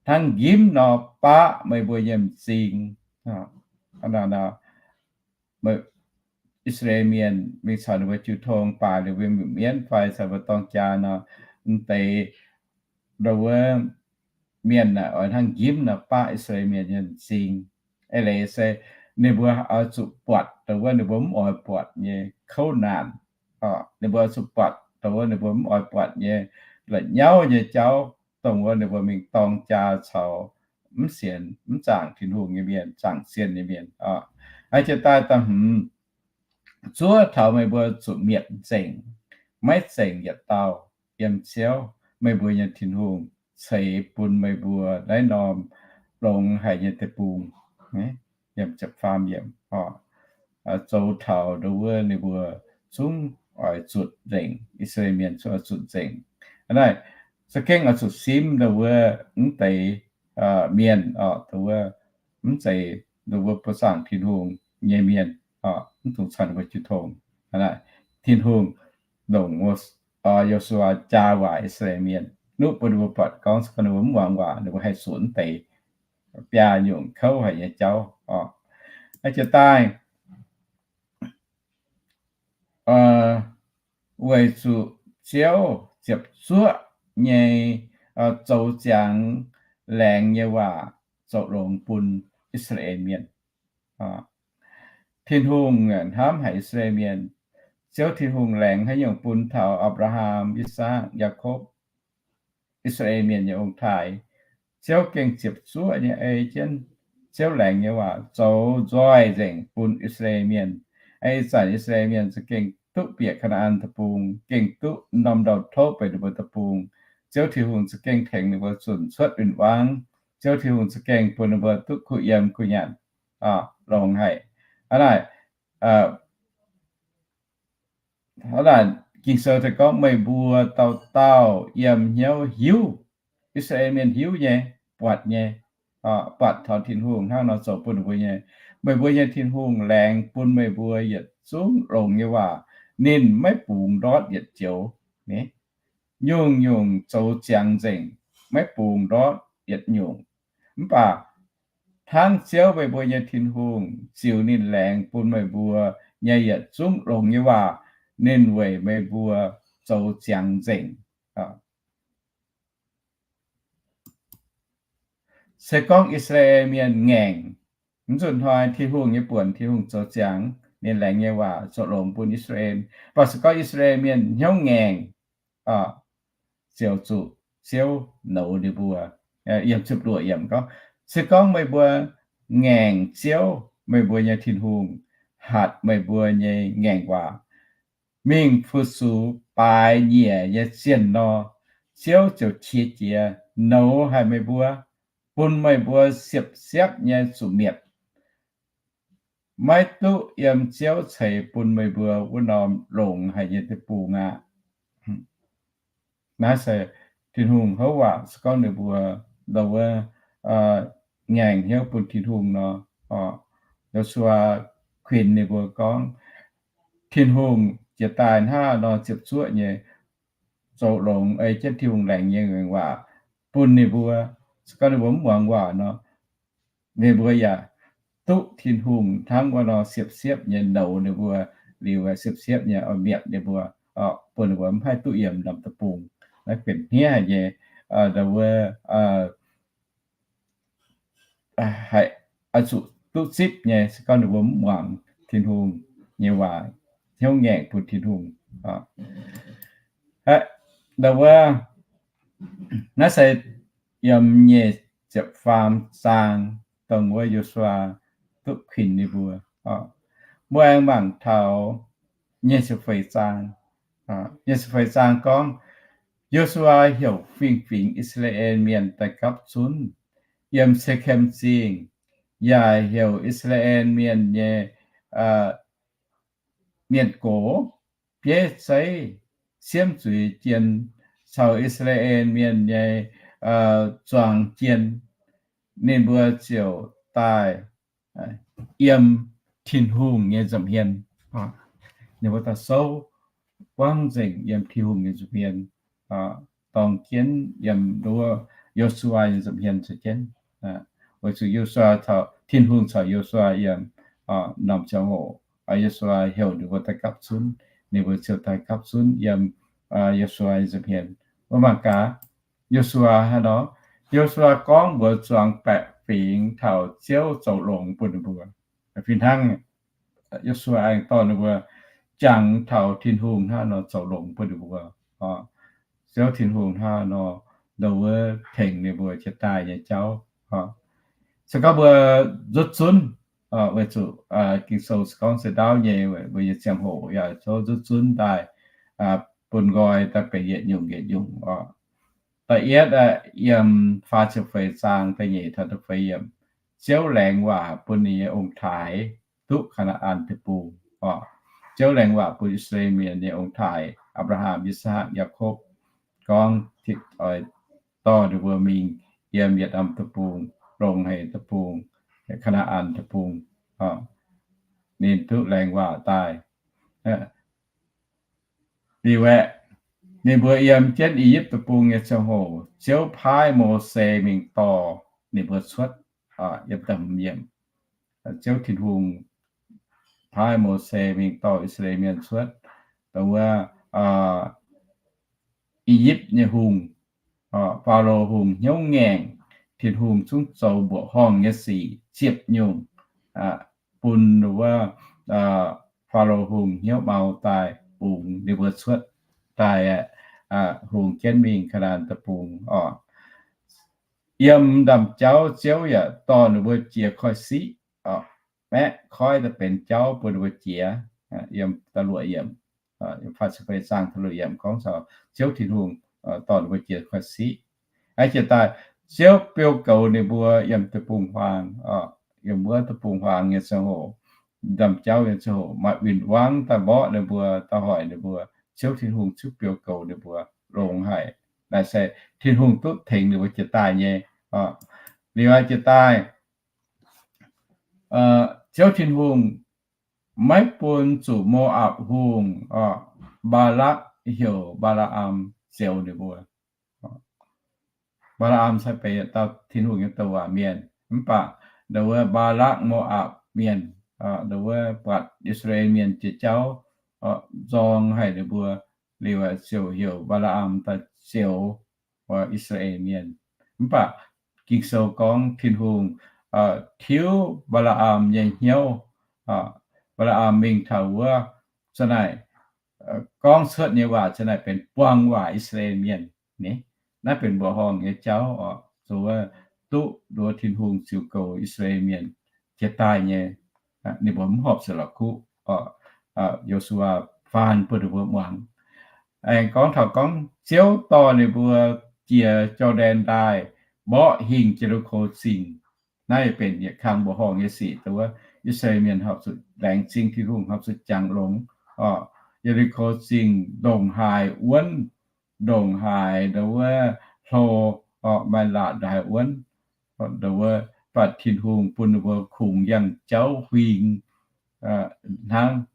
hnangv njimv nor baqv meih mbuo nyei m'zing. I^saa^laa^en Mienh mingh caux ninh mbuo jiu tong, baaix ninh mbuo mienv fai caux mbuo dorng jaa nor, mv deix wuov mienh aeqv, oix hnangv njimv nor baqv I^saa^laa^en Mienh nyei m'zing. Eix leiz se ninh mbuo oix zuqc buatc dongh wuov ninh mbuo mv oix buatc nyei kouv naanc. Ninh mbuo oix zuqc buatc dongh wuov ninh mbuo mv oix buatc nyei la'nyauv nyei jauv, dongh wuov ninh mbuo mingh dorng jaa caux mv sienx, mv zaangc Tin-Hungh nyei mienh, zaangc sienh nyei mienh. A'jiex daaih da'hmz, zuov taux meih mbuo zuqc mietc nzengc, maiv zengc yietc dauh yiem Ziouv, meih mbuo nyei Tin-Hungh, ceix bun meih mbuo naaiv norm longx haic nyei deic-bung. Yiem ziepc faam yiemc, zoux taux dongh wuov ninh mbuo zungv oix zutc nzengc, I^saa^laa^en Mienh zungv oix zutc nzengc. Hnangv naaic, za'gengh oix zuqc simv dongh wuov mv deix mienh, dongh wuov mv zeiz dongh wuov buoz-zaangc Tin-Hungh nyei mienh, mv dungx caux ninh mbuo jiu tong. Tin-Hungh longc Yo^su^waa jaa waaic I^saa^laa^en Mienh, nuqv bun ninh mbuo buatc gorngv se gorngv ninh mbuo mv muangx waac, ninh mbuo haih sunc mv deix biaa nyungc kouv haic nyei jauv oc. A'jiex daaih, weic zuqc Ziouv ziepc zuoqv nyei zoux ziangx laengz nyei waac zoux longx bun I^saa^laa^en Mienh. Tin-Hungh hnamv haic I^saa^laa^en Mienh. Ziouv Tin-Hungh laengz haaix nyungc bun taux Apc^laa^ham, I^sakc, Yaakopv, I^saa^laa^en Mienh nyei ong-taaix. Ziouv gengh ziepc zuoqv nyei ei jienv Ziouv laengz nyei waac zoux nzoih nzengc bun I^saa^laa^en Mienh. Ih zanc I^saa^laa^en Mienh za'gengh duqv bieqc Kaa^naa^an Deic-Bung, gengh duqv norm ndau-topv benx ninh mbuo deic-bung. Ziouv Tin-Hungh za'gengh tengx ninh mbuo zunc cuotv win-wangv. Ziouv Tin-Hungh za'gengh bun ninh mbuo duqv kuh yiem kuh nyanc, longx haic. Hnangv naaic, hnangv naaic Ging-Sou daaih gorngv, meih mbuo dauh dauh yiem hnyouv hiuv, I^saa^laa^en Mienh hiuv nyei, buatc nyei, buatc taux Tin-Hungh hnangv nor zoux bun ninh mbuo nyei. Meih mbuo nyei Tin-Hungh laengz bun meih mbuo yietc zungv longx nyei waac, ninh maiv bungx ndortv yietc joux. Nyungc-nyungc zoux ziangx nzengc, maiv bungx ndortv yietc nyungc. Mv baac hnangv Ziouv meih mbuo nyei Tin-Hungh ziux ninh laengz bun meih mbuo nyei yietc zungv longx nyei waac, ninh weic meih mbuo zoux ziangx nzengc. Se gorngv I^saa^laa^en Mienh ngaengc, mv zuqc hnoi Tin-Hungh nyei buonc, Tin-Hungh zoux ziangx ninh laengz nyei waac zoux longx bun I^saa^laa^en. Mv baac se gorngv I^saa^laa^en Mienh hnyouv ngaengc, ziouc zuqc Ziouv nouz ninh mbuo. Yiem ziepc luoqc yiemc gorngv, se gorngv meih mbuo ngaengc Ziouv, meih mbuo nyei Tin-Hungh, hatc meih mbuo nyei ngaengc waac, mingh fu-sux baaix nyieqc nyei zienh nor, Ziouv ziouc qiex jiez nouz haic meih mbuo, bun meih mbuo siepv-siepv nyei zuqc mietc, maiv duqv yiem Ziouv ceix bun meih mbuo wuov norm longx haic nyei deic-bung aqv. Naaiv se Tin-Hungh houv waac. Se gorngv ninh mbuo ndau wuov ngaengc hnyouv bun Tin-Hungh nor, Yo^su^waa kuinx ninh mbuo gorngv, Tin-Hungh jiex daaih hnangv nor ziepc zuoqv nyei zoux longx ei jienv Tin-Hungh laengz nyei ngaengc waac bun ninh mbuo. Se gorngv ninh mbuo mv muangx waac nor, ninh mbuo yaac duqv Tin-Hungh hnangv wuov nor siepv-siepv nyei nouz ninh mbuo liuz, siepv-siepv nyei oix mietc ninh mbuo, bun ninh mbuo mv haih duqv yiem norm deic-bung. Naaiv benx hniev haic nyei, ndau wuov haih oix zuqc duqv zipv nyei, se gorngv ninh mbuo mv muangx Tin-Hungh nyei waac, hnyouv ngaengc bun Tin-Hungh. Ndau wuov, naaiv se yiem nyic ziepc faam zaang dongh wuov Yo^su^waa duqv kuinx ninh mbuo. Mbuo aengx mangc taux nyic ziepc feix zaang. Nyic ziepc feix zaang gorngv, Yo^su^waa heuc fingx-fingx I^saa^laa^en Mienh daaih gapv zunv yiem Se^kem Zingh, yaac heuc I^saa^laa^en Mienh nyei mienh gox, bieiv zeiv, siemv zuiz jien caux I^saa^laa^en Mienh nyei zuangx jien. Ninh mbuo ziouc daaih yiem Tin-Hungh nyei nza'hmien. Ninh mbuo daaih souv buangv nzengc yiem Tin-Hungh nyei nza'hmien, dorng jienv yiem wuov Yo^su^waa nyei nza'hmien caux jienv. Weic zuqc Yo^su^waa caux Tin-Hungh caux Yo^su^waa yiem norm ziangh hoc, Yo^su^waa heuc ninh mbuo daaih gapv zunv, ninh mbuo ziouc daaih gapv zunv yiem Yo^su^waa nyei nza'hmien. Mbuo mangc gaax, Yo^su^waa hnangv nor, Yo^su^waa gorngv mbuox zuangx baeqc fingx taux Ziouv zoux longx bun ninh mbuo. Fih hnangv, Yo^su^waa aengx dorh ninh mbuo jangx taux Tin-Hungh hnangv nor zoux longx bun ninh mbuo. Ziouv Tin-Hungh hnangv nor, ndau wuov tengx ninh mbuo jiex daaih nyei jauv. Se gorngv mbuo nzutv zunv, weic zuqc Ging-Sou se gorngv se ndaauv nyei, mbuo nyei ziangh hoc yaac zouv nzutv zunv daaih, bun nqoi daaih benx yietc nyungc yietc nyungc oc. Da'yietv aeqv, yiem faah ziepc feix zaang da'nyeic taux da'feix yiemc, Ziouv laengz waac bun ninh nyei ong-taaix duqv Kaa^naa^an Deic-Bung oc. Ziouv laengz waac bun I^saa^laa^en Mienh nyei ong-taaix, Apc^laa^ham, I^sakc, Yaakopv, gorngv oix dorh ninh mbuo mingh yiem yietc norm deic-bung, longx haic deic-bung, Kaa^naa^an Deic-Bung. Ninh duqv laengz waac daaih. Liuz aeqv, ninh mbuo yiem jienv I^yipv Deic-Bung nyei ziangh hoc, Ziouv paaiv Mose mingh dorh ninh mbuo cuotv. Yiem da'hmz yiemc, Ziouv Tin-Hungh paaiv Mose mingh dorh I^saa^laa^en Mienh cuotv dongh wuov I^yipv nyei hungh. Faalo Hungh hnyouv ngaengc, Tin-Hungh zungv zoux mbuoqc horngh nyei sic ziepc nyungc bun wuov Faalo Hungh hnyouv mau daaih bungx ninh mbuo cuotv daaih, hungx jienv mingh Kaa^naa^an Deic-Bung oc. Yiem ndaamv-jauv Ziouv yaac dorh ninh mbuo jiex koiv-siqv, maeqv koiv daaih benx jauv bun ninh mbuo jiex. Yiem da'luoqc yiemc, faah ziepc feix zaang da'luoqc yiemc gorngv taux Ziouv Tin-Hungh dorh ninh mbuo jiex koiv-siqv. Aa, jiex daaih, Ziouv biou goux ninh mbuo yiem deic-bung-huaang, yiem wuov deic-bung-huaang nyei ziangh hoc, ndaamv-jauv nyei ziangh hoc, maaih win-wangv daaih mborqv ninh mbuo, daaih hoic ninh mbuo. Ziouv Tin-Hungh zungv biou goux ninh mbuo longx haic. Naaiv se Tin-Hungh duqv tengx ninh mbuo jiex daaih nyei. Liuz aqv, jiex daaih, Ziouv Tin-Hungh maiv bun zuqc Mo^apc hungh, Mbaalakc heuc Mbaa^laa^am zioux ninh mbuo. Mbaa^laa^am se benx dauh Tin-Hungh nyei douc waac mienh. Mv baac ndau wuov Mbaalakc, Mo^apc mienh, ndau wuov buatc I^saa^laa^en Mienh jiex jauv, nzorng haic ninh mbuo, liuz ziouc heuc Mbaa^laa^am daaih zioux I^saa^laa^en Mienh. Mv baac Ging-Sou gorngv Tin-Hungh tiuv Mbaa^laa^am nyei hnyouv. Mbaa^laa^am mingh taux wuov, za'naaic gorngv cuotv nyei waac za'naaic benx buang waac I^saa^laa^en Mienh. Naaiv benx mbuoqc horngh nyei jauv oc. Zuov duqv nduov Tin-Hungh ziux goux I^saa^laa^en Mienh jiex daaih nyei, ninh mbuo mv horpc zuqc la'kuqv. Yo^su^waa faan bun ninh mbuo muangx. Aengx gorngv taux gorngv Ziouv dorh ninh mbuo jiex Jor^ndaen Ndaaih, mborqv hingh Je^li^ko Zingh. Naaiv benx yietc kang mbuoqc horngh nyei sic, dongh wuov I^saa^laa^en Mienh horpc zuqc laengz zingh Tin-Hungh, horpc zuqc jangx longx. Ye^li^ko Zingh ndongc haaix wuonv, ndongc haaix ndau wuov hlo, maaih laatc ndaaih wuonv. Ndau wuov, mv baac Tin-Hungh bun ninh mbuo kungx yangh jauv huing hnangv.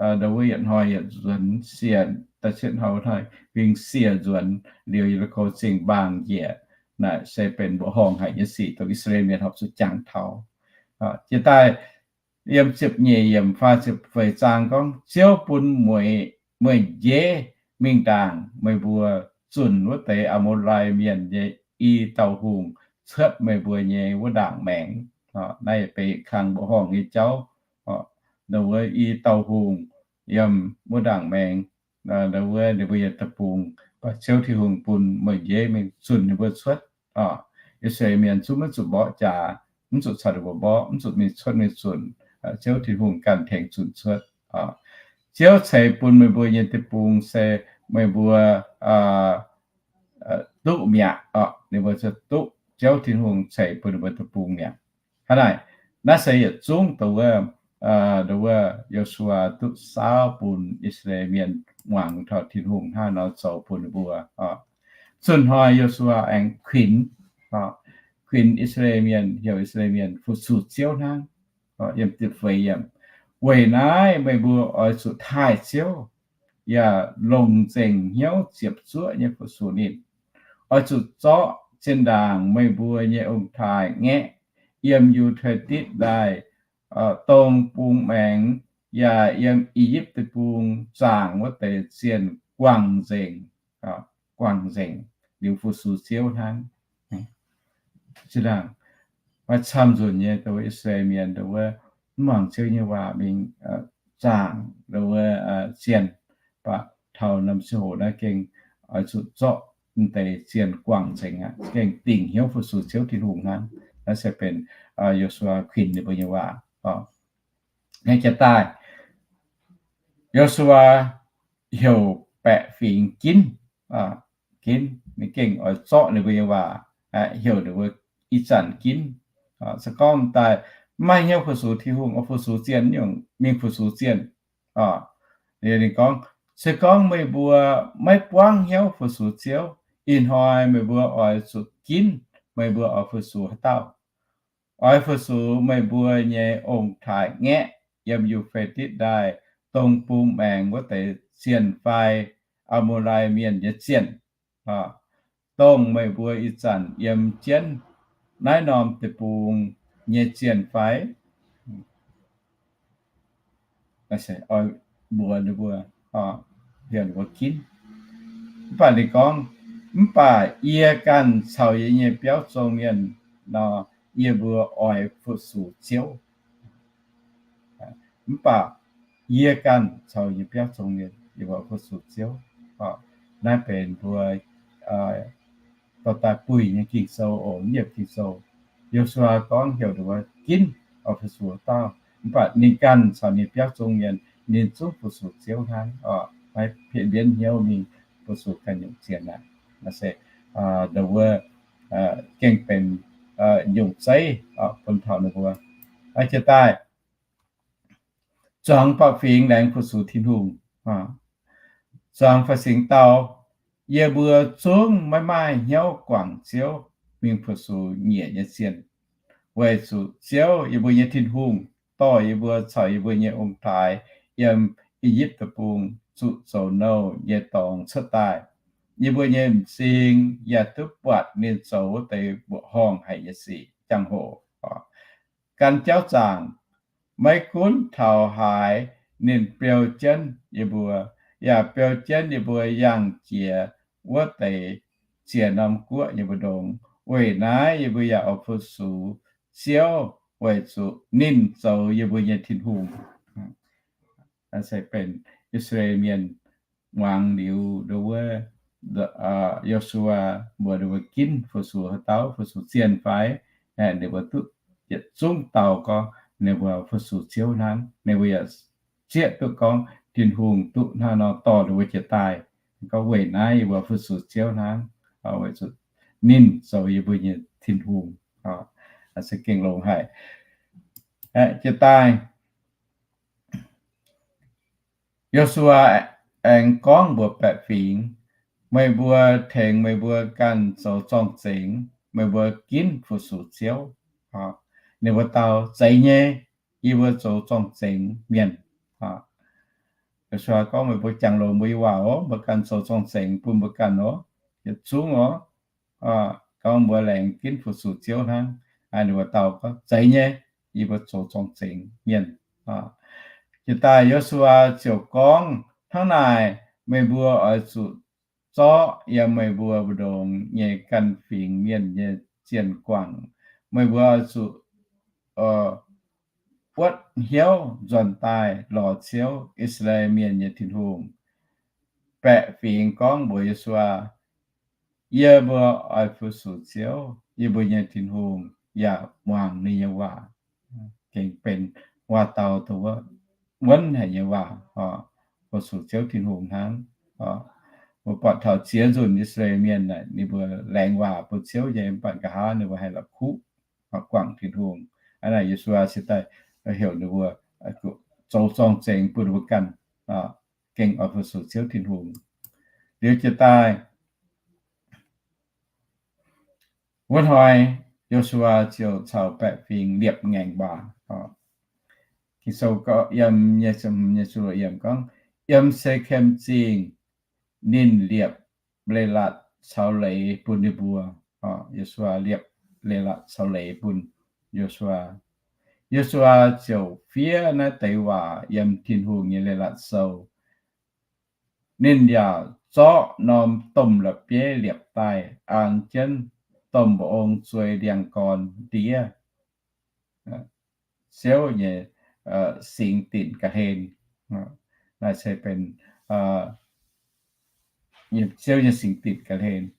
Ndau wuov yietc hnoi yietc nzuonx siec, da'cietv hnoi huing siec nzuonx liuz, Ye^li^ko Zingh mbaang njiec. Naaiv se benx mbuoqc horngh haic nyei sic, dongh I^saa^laa^en Mienh horpc zuqc jangx taux. Jiex daaih yiem ziepc nyeic yiemc faah ziepc feix zaang gorngv, Ziouv bun meih, meih njiec mingh ndaangc meih mbuo zunc wuov deix Aa^mo^lai Mienh nyei i dauh hungh cuotv meih mbuo nyei wuov ndaangc maengc. Naaiv benx kang mbuoqc horngh nyei jauv. Ndau wuov i dauh hungh yiem wuov ndaangc maengc, ndau wuov ninh mbuo nyei deic-bung, Ziouv Tin-Hungh bun meih njiec mingh zunc ninh mbuo cuotv. I^saa^laa^en Mienh zungv maiv zuqc mborqv jaax, mv zuqc caux ninh mbuo mborqv, mv zuqc mingh cuotv mingh zunc. Ziouv Tin-Hungh ganh tengx zunc cuotv. Ziouv ceix bun meih mbuo nyei deic-bung se meih mbuo duqv mi'aqv. Ninh mbuo duqv Ziouv Tin-Hungh ceix bun ninh mbuo deic-bung mi'aqv. Hnangv naaic, naaiv se yietc zungv dongh wuov, dongh wuov Yo^su^waa duqv saauv bun I^saa^laa^en Mienh muangx taux Tin-Hungh hnangv nor zoux bun ninh mbuo. Zunh hnoi Yo^su^waa aengx kuinx, kuinx I^saa^laa^en Mienh, heuc I^saa^laa^en Mienh fu-sux Ziouv hnangv. Yiem da'feix yiemc, weic naaiv meih mbuo oix zuqc taaih Ziouv, yaac longc nzengc hnyouv ziepc zuoqv nyei fu-sux ninh. Oix zuqc zorqv zinh ndaangc meih mbuo nyei ong-taaix-ngaeqv yiem Yu^fe^ditv Ndaaih, dongh bung maengx, yaac yiem I^yipv Deic-Bung zaangc wuov deix zienh guangc nzengc, guangc nzengc liuz fu-sux Ziouv hnangv. Zinh ndaangc maaih camv nzunc nyei dongh wuov I^saa^laa^en Mienh dongh wuov mv muangx Ziouv nyei waac mingh zaangc dongh wuov zienh, mv baac taux norm ziangh hoc naaiv gengh oix zuqc zorqv m'deix zienh guangc nzengc aqv, gengh dingc hnyouv fu-sux Ziouv Tin-Hungh hnangv. Naaiv se benx Yo^su^waa kuinx ninh mbuo nyei waac. Naaiv jiex daaih, Yo^su^waa heuc baeqc fingx ginv, ginv, ninh gengh oix zorqv ninh mbuo nyei waac, heuc ninh mbuo ih zanc ginv. Se gorngv daaih mv maaih hnyouv fu-sux Tin-Hungh, oix fu-sux zienh, nyungc mingh fu-sux zienh. Ninh gorngv, se gorngv meih mbuo maiv buangv hnyouv fu-sux Ziouv, ih hnoi meih mbuo oix zuqc ginv, meih mbuo oix fu-sux haaix dauh? Oix fu-sux meih mbuo nyei ong-taaix-ngaeqv yiem Yu^fe^ditv Ndaaih dongh bung maengx wuov deix zienh fai Aa^mo^lai Mienh nyei zienh, dongh meih mbuo ih zanc yiem jienv naaiv norm deic-bung nyei zienh fai? Oix mbuox ninh mbuo, heuc ninh mbuo ginv. Mv baac ninh gorngv, mv baac yie ganh caux yie nyei biauv zong mienh nor, yie mbuo oix fu-sux Ziouv. Mv baac yie ganh caux yie nyei biauv zong mienh, yie mbuo fu-sux Ziouv. Naaiv benx mbuo dorh daaih buih nyei Ging-Sou oc, yiemc Ging-Sou. Yo^su^waa gorngv heuc ninh mbuo ginv, oix fu-sux dauh. Mv baac ninh ganh caux ninh biauv zong mienh, ninh zungv fu-sux Ziouv hnangv oc. Maiv pietv mbienv hnyouv mingh fu-sux ganh nyungc zienh aqv. Naaiv se ndau wuov gengh benx nyungc zeiv bun taux ninh mbuo. Jiex daaih, zuangx baeqc fingx laengz fu-sux Tin-Hungh. Zuangx baeqc fingx dau, yie mbuo zungv maiv maaih hnyouv guangc Ziouv mingh fu-sux nyiec nyei zienh, weic zuqc Ziouv, yie mbuo nyei Tin-Hungh, dorh yie mbuo caux yie mbuo nyei ong-taaix yiem I^yipv Deic-Bung zuqc zoux nouh nyei dorngx cuotv daaih. Yie mbuo nyei m'zing yaac duqv buatc ninh zoux wuov deix mbuoqc horngh haic nyei sic jangx-hoc. Gan jauv zaangc, maiv gunv taux haaix, ninh beu jienv yie mbuo, yaac beu jienv yie mbuo yangh jiex wuov deix ziex norm guoqv nyei mbu'ndongx. Weic naaiv yie mbuo yaac oix fu-sux Ziouv weic zuqc ninh zoux yie mbuo nyei Tin-Hungh. Se benx I^saa^laa^en Mienh muangx liuz ndo wuov, Yo^su^waa mbuox ninh mbuo ginv fu-sux haaix dauh, fu-sux zienh fai? Ninh mbuo duqv yietc zungv dau gorngv ninh mbuo fu-sux Ziouv hnangv. Ninh mbuo yaac zieqv duqv gorngv Tin-Hungh duqv hnangv nor dorh ninh mbuo jiez daaih. Gorngv weic naaiv yie mbuo fu-sux Ziouv hnangv, weic zuqc ninh zoux yie mbuo nyei Tin-Hungh. Se gengh longx haic. Jiez daaih, Yo^su^waa aengx gorngv mbuox baeqc fingx, meih mbuo tengx meih mbuo ganh zoux zorng-zengx, meih mbuo ginv fu-sux Ziouv. Ninh mbuo dau, Zeiz nyei, yie mbuo zoux zorng-zengx mienh. Yo^su^waa gorngv, Meih mbuo jangx longx mbuo nyei waac oc, mbuo ganh zoux zorng-zengx bun mbuo ganh oc, yietc zungv oc. Gorngv mbuo laengz ginv fu-sux Ziouv hnangv. Ninh mbuo dau gorngv, Zeiz nyei, yie mbuo zoux zorng-zengx mienh. Jiez daaih Yo^su^waa ziouc gorngv, Hnangv naaic, meih mbuo oix zuqc zorqv yiem meih mbuo mbu'ndongx nyei ganh fingx mienh nyei zienh guangc. Meih mbuo oix zuqc wuotv hnyouv nzuonx daaih lorz Ziouv, I^saa^laa^en Mienh nyei Tin-Hungh. Baeqc fingx gorngv mbuox Yo^su^waa, Yie mbuo oix fu-sux Ziouv, yie mbuo nyei Tin-Hungh, yaac muangx ninh nyei waac. Gengh benx waac-dauh dongh wuov wuonv haic nyei waac, fu-sux Ziouv Tin-Hungh hnangv. Mbuo buatc taux ziex nzunc I^saa^laa^en Mienh naaic ninh mbuo laengz waac bun Ziouv nyei, mv baac nqa'haav ninh mbuo haih la'kuqv guangc Tin-Hungh. Aa, naaic Yo^su^waa cingx daaih heuc ninh mbuo zoux zorng-zengx bun ninh mbuo ganh, gengh oix fu-sux Ziouv Tin-Hungh. Liuz jiez daaih, wuov hnoi Yo^su^waa ziouc caux baeqc fingx liepc ngaengc waac. Ging-Sou gorngv, yiem nyei, yiem nyei gorngv, Yiem Se^kem Zingh ninh liepc leiz-latc caux leiz bun ninh mbuo. Yo^su^waa liepc leiz-latc caux leiz bun Yo^su^waa. Yo^su^waa ziouc fiev naaiv deix waac yiem Tin-Hungh nyei Leiz-Latc Sou. Ninh yaac zorqv norm domh la'bieiv liepc daaih an jienv domh mba'ong zuei ndiangx-gorn ndiev Ziouv nyei singx dinc ga'hlen. Naaiv se benx Ziouv nyei singx dinc ga'hlen,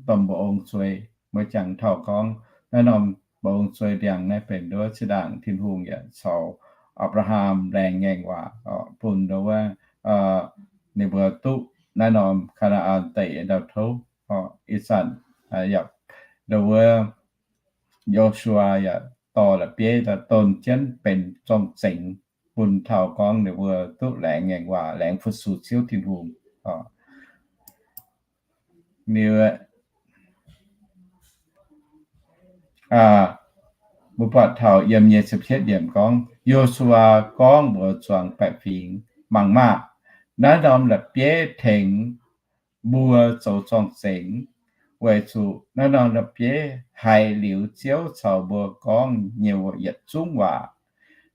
domh mba'ong zuei. Mbuo jangx taux gorngv naaiv norm mba'ong zuei ndiangx naaiv benx nduov zinh ndaangc Tin-Hungh yaac caux Apc^laa^ham laengz ngaengc waac bun nduov wuov, ninh mbuo duqv naaiv norm Kaa^naa^an Deic ndau-touv. Ih zanc yaac nduov wuov Yo^su^waa yaac dorh la'bieiv daaih don jienv benx zorng-zengx bun taux gorngv ninh mbuo duqv laengz ngaengc waac, laengz fu-sux Ziouv Tin-Hungh. Mbuo buatc taux yiem nyei ziepc cietv yiemc gorngv, Yo^su^waa gorngv mbuox zuangx baeqc fingx, Mangc maah! Naaiv norm la'bieiv tengx mbuo zoux zorng-zengx, weic zuqc naaiv norm la'bieiv haiz liuz Ziouv caux mbuo gorngv nyei yietc zungv waac.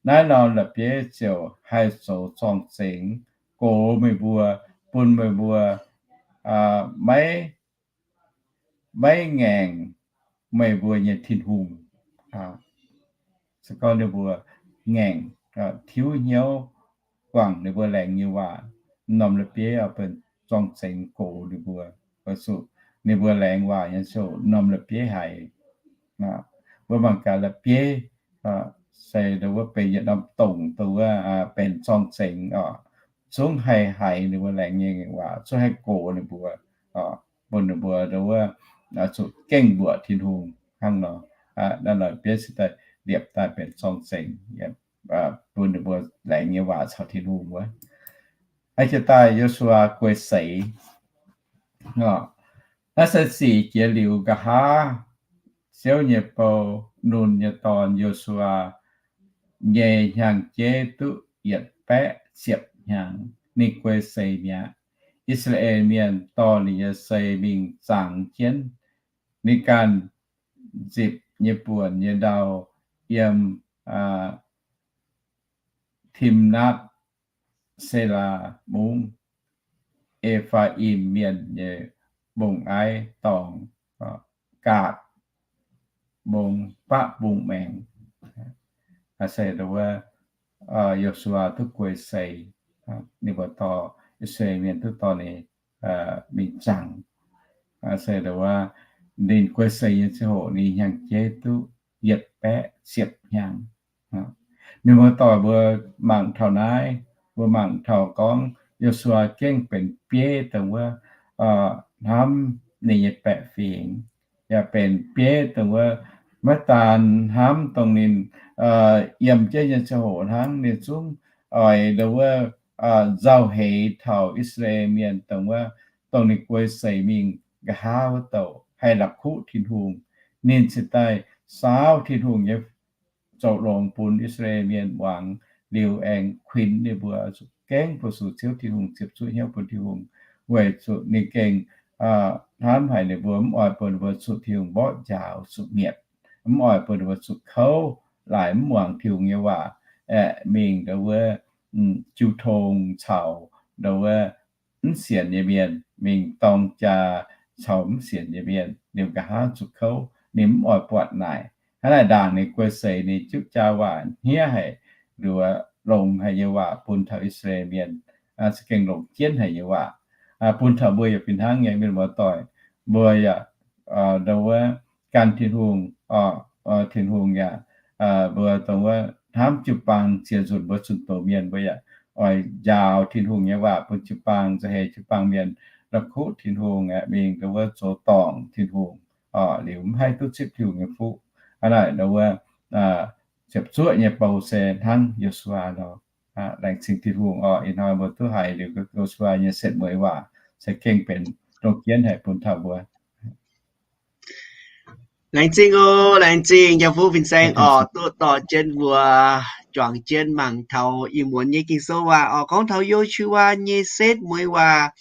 Naaiv norm la'bieiv ziouc haih zoux zorng-zengx gox meih mbuo, bun meih mbuo maiv, maiv ngaengc meih mbuo nyei Tin-Hungh. Se gorngv ninh mbuo ngaengc, tiuv hnyouv guangc ninh mbuo laengz nyei waac, norm la'bieiv benx zorng-zengx gox ninh mbuo. Weic zuqc ninh mbuo laengz waac nyei ziouc norm la'bieiv haiz. Mbuo mangc gaax la'bieiv se wuov benx yietc norm dongc, wuov benx zorng-zengx oc. Zungv haih haiz ninh mbuo laengz nyei waac, zungv haih gox ninh mbuo, bun ninh mbuo wuov zuqc gengh mbuoqc Tin-Hungh hnangv nor. Naaiv la'bieiv se daaih liepc daaih benx zorng-zengx, bun ninh mbuo laengz nyei waac caux Tin-Hungh wuov. Aa, jiez daaih Yo^su^waa guei seix. Naaiv se sic jiex liuz nqa'haav, Ziouv nyei bou, Nun nyei dorn, Yo^su^waa, nyei hnyangx-jeiv duqv yietc baeqv ziepc hnyangx, ninh guei seix mi'aqv. I^saa^laa^en Mienh dorh ninh nyei seix mingh zangx jienv. Ninh ganh nzipc nyei buonc nyei ndau yiem Timnaatv Selaa Mungv, E^faa^im Mienh nyei mbong-aiv dorngx, gaatv mbong, baqv mbong maengx. Se wuov, Yo^su^waa duqv guei seix, ninh mbuo dorh, I^saa^laa^en Mienh duqv dorh ninh mingh zangx. Se wuov, ninh guei seix nyei ziangh hoc ninh hnyangx-jeiv duqv yietc baeqv ziepc hnyangx. Mienh muoz-doic mbuo mangc taux naaiv, mbuo mangc taux gorngv Yo^su^waa gengh benx bieiv dongh wuov hnamv ninh nyei baeqc fingx, yaac benx bieiv dongh wuov maiv daan hnamv dongh ninh yiem jienv nyei ziangh hoc hnangv, ninh zungv oix ndongc wuov nzauh heix taux I^saa^laa^en Mienh dongh wuov, dongh ninh guei seix mingh nqa'haav wuov douc haih la'kuqv Tin-Hungh. Ninh cingx daaih saauv Tin-Hungh nyei zoux longx bun I^saa^laa^en Mienh muangx liuz aengx kuinx ninh mbuo zuqc gaengh bu su Ziouv Tin-Hungh ziepc zuoqv hnyouv bun Tin-Hungh, weic zuqc ninh gengh hnamv haic ninh mbuo, mv oix bun ninh mbuo zuqc Tin-Hungh mborqv njaaux zuqc mietc, mv oix bun ninh mbuo zuqc kouv, laaix mv muangx Tin-Hungh nyei waac, aeqv, mingh ndongc wuov jiu tong caux ndongc wuov mv sienx nyei mienh, mingh dorng jaa caux mv sienx nyei mienh, liuz nqa'haav zuqc kouv, ninh mv oix buatc naaic. Hnangv naaic ndaangc ninh guei seix ninh jiuv jaa waac hniev haic, liuz longx haic nyei waac bun taux I^saa^laa^en Mienh, za'gengh longx jienv haic nyei waac, bun taux mbuo yaac fih hnangv nyei, mienh muoz-doic. Mbuo yaac ndongc wuov gan Tin-Hungh, Tin-Hungh yaac, mbuo dongh wuov hnamv jiu-baang ziex nzunc mbuo zunh doz mienh, mbuo yaac oix njaaux Tin-Hungh nyei waac bun jiu-baang, nzauh heix jiu-baang mienh la'kuqv Tin-Hungh aeqv, mingh ndongc wuov zoux dorngc Tin-Hungh, liuz mv haih duqv zipv Tin-Hungh nyei fuqv. Hnangv naaic ndongc wuov ziepc zuoqv nyei bou se hnangv Yo^su^waa nor. Laengz zingh Tin-Hungh oc. Ih hnoi mbuo duqv haiz liuz Yo^su^waa nyei setv mueiz waac, se gengh benx longx jienv haic bun taux mbuo. Laengz zingh oc, laengz zingh Njoux Fuqv Fin-Saeng oc, duqv dorh jienv mbuo juangc jienv mangc taux ih muonz nyei Ging-Sou waac oc. Gorngv taux Yo^su^waa nyei setv mueiz waac,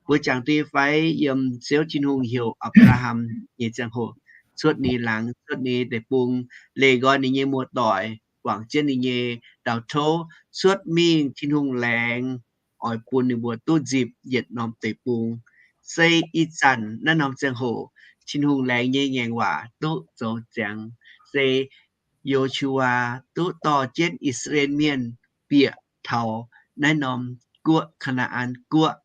mbuo jangx duqv fai yiem Ziouv Tin-Hungh heuc Apc^laa^ham nyei ziangh hoc, cuotv ninh laangz, cuotv ninh deic-bung, leih nqoi ninh nyei muoz-doic, guangc jienv ninh nyei ndau-touv, cuotv mingh Tin-Hungh laengz oix bun ninh mbuo duqv nzipc yietc norm deic-bung. Se ih zanc naaiv norm ziangh hoc, Tin-Hungh laengz nyei ngaengc waac duqv zoux ziangx. Se Yo^su^waa duqv dorh jienv I^saa^laa^en Mienh bieqc taux naaiv norm guoqv, Kaa^naa^an Guoqv.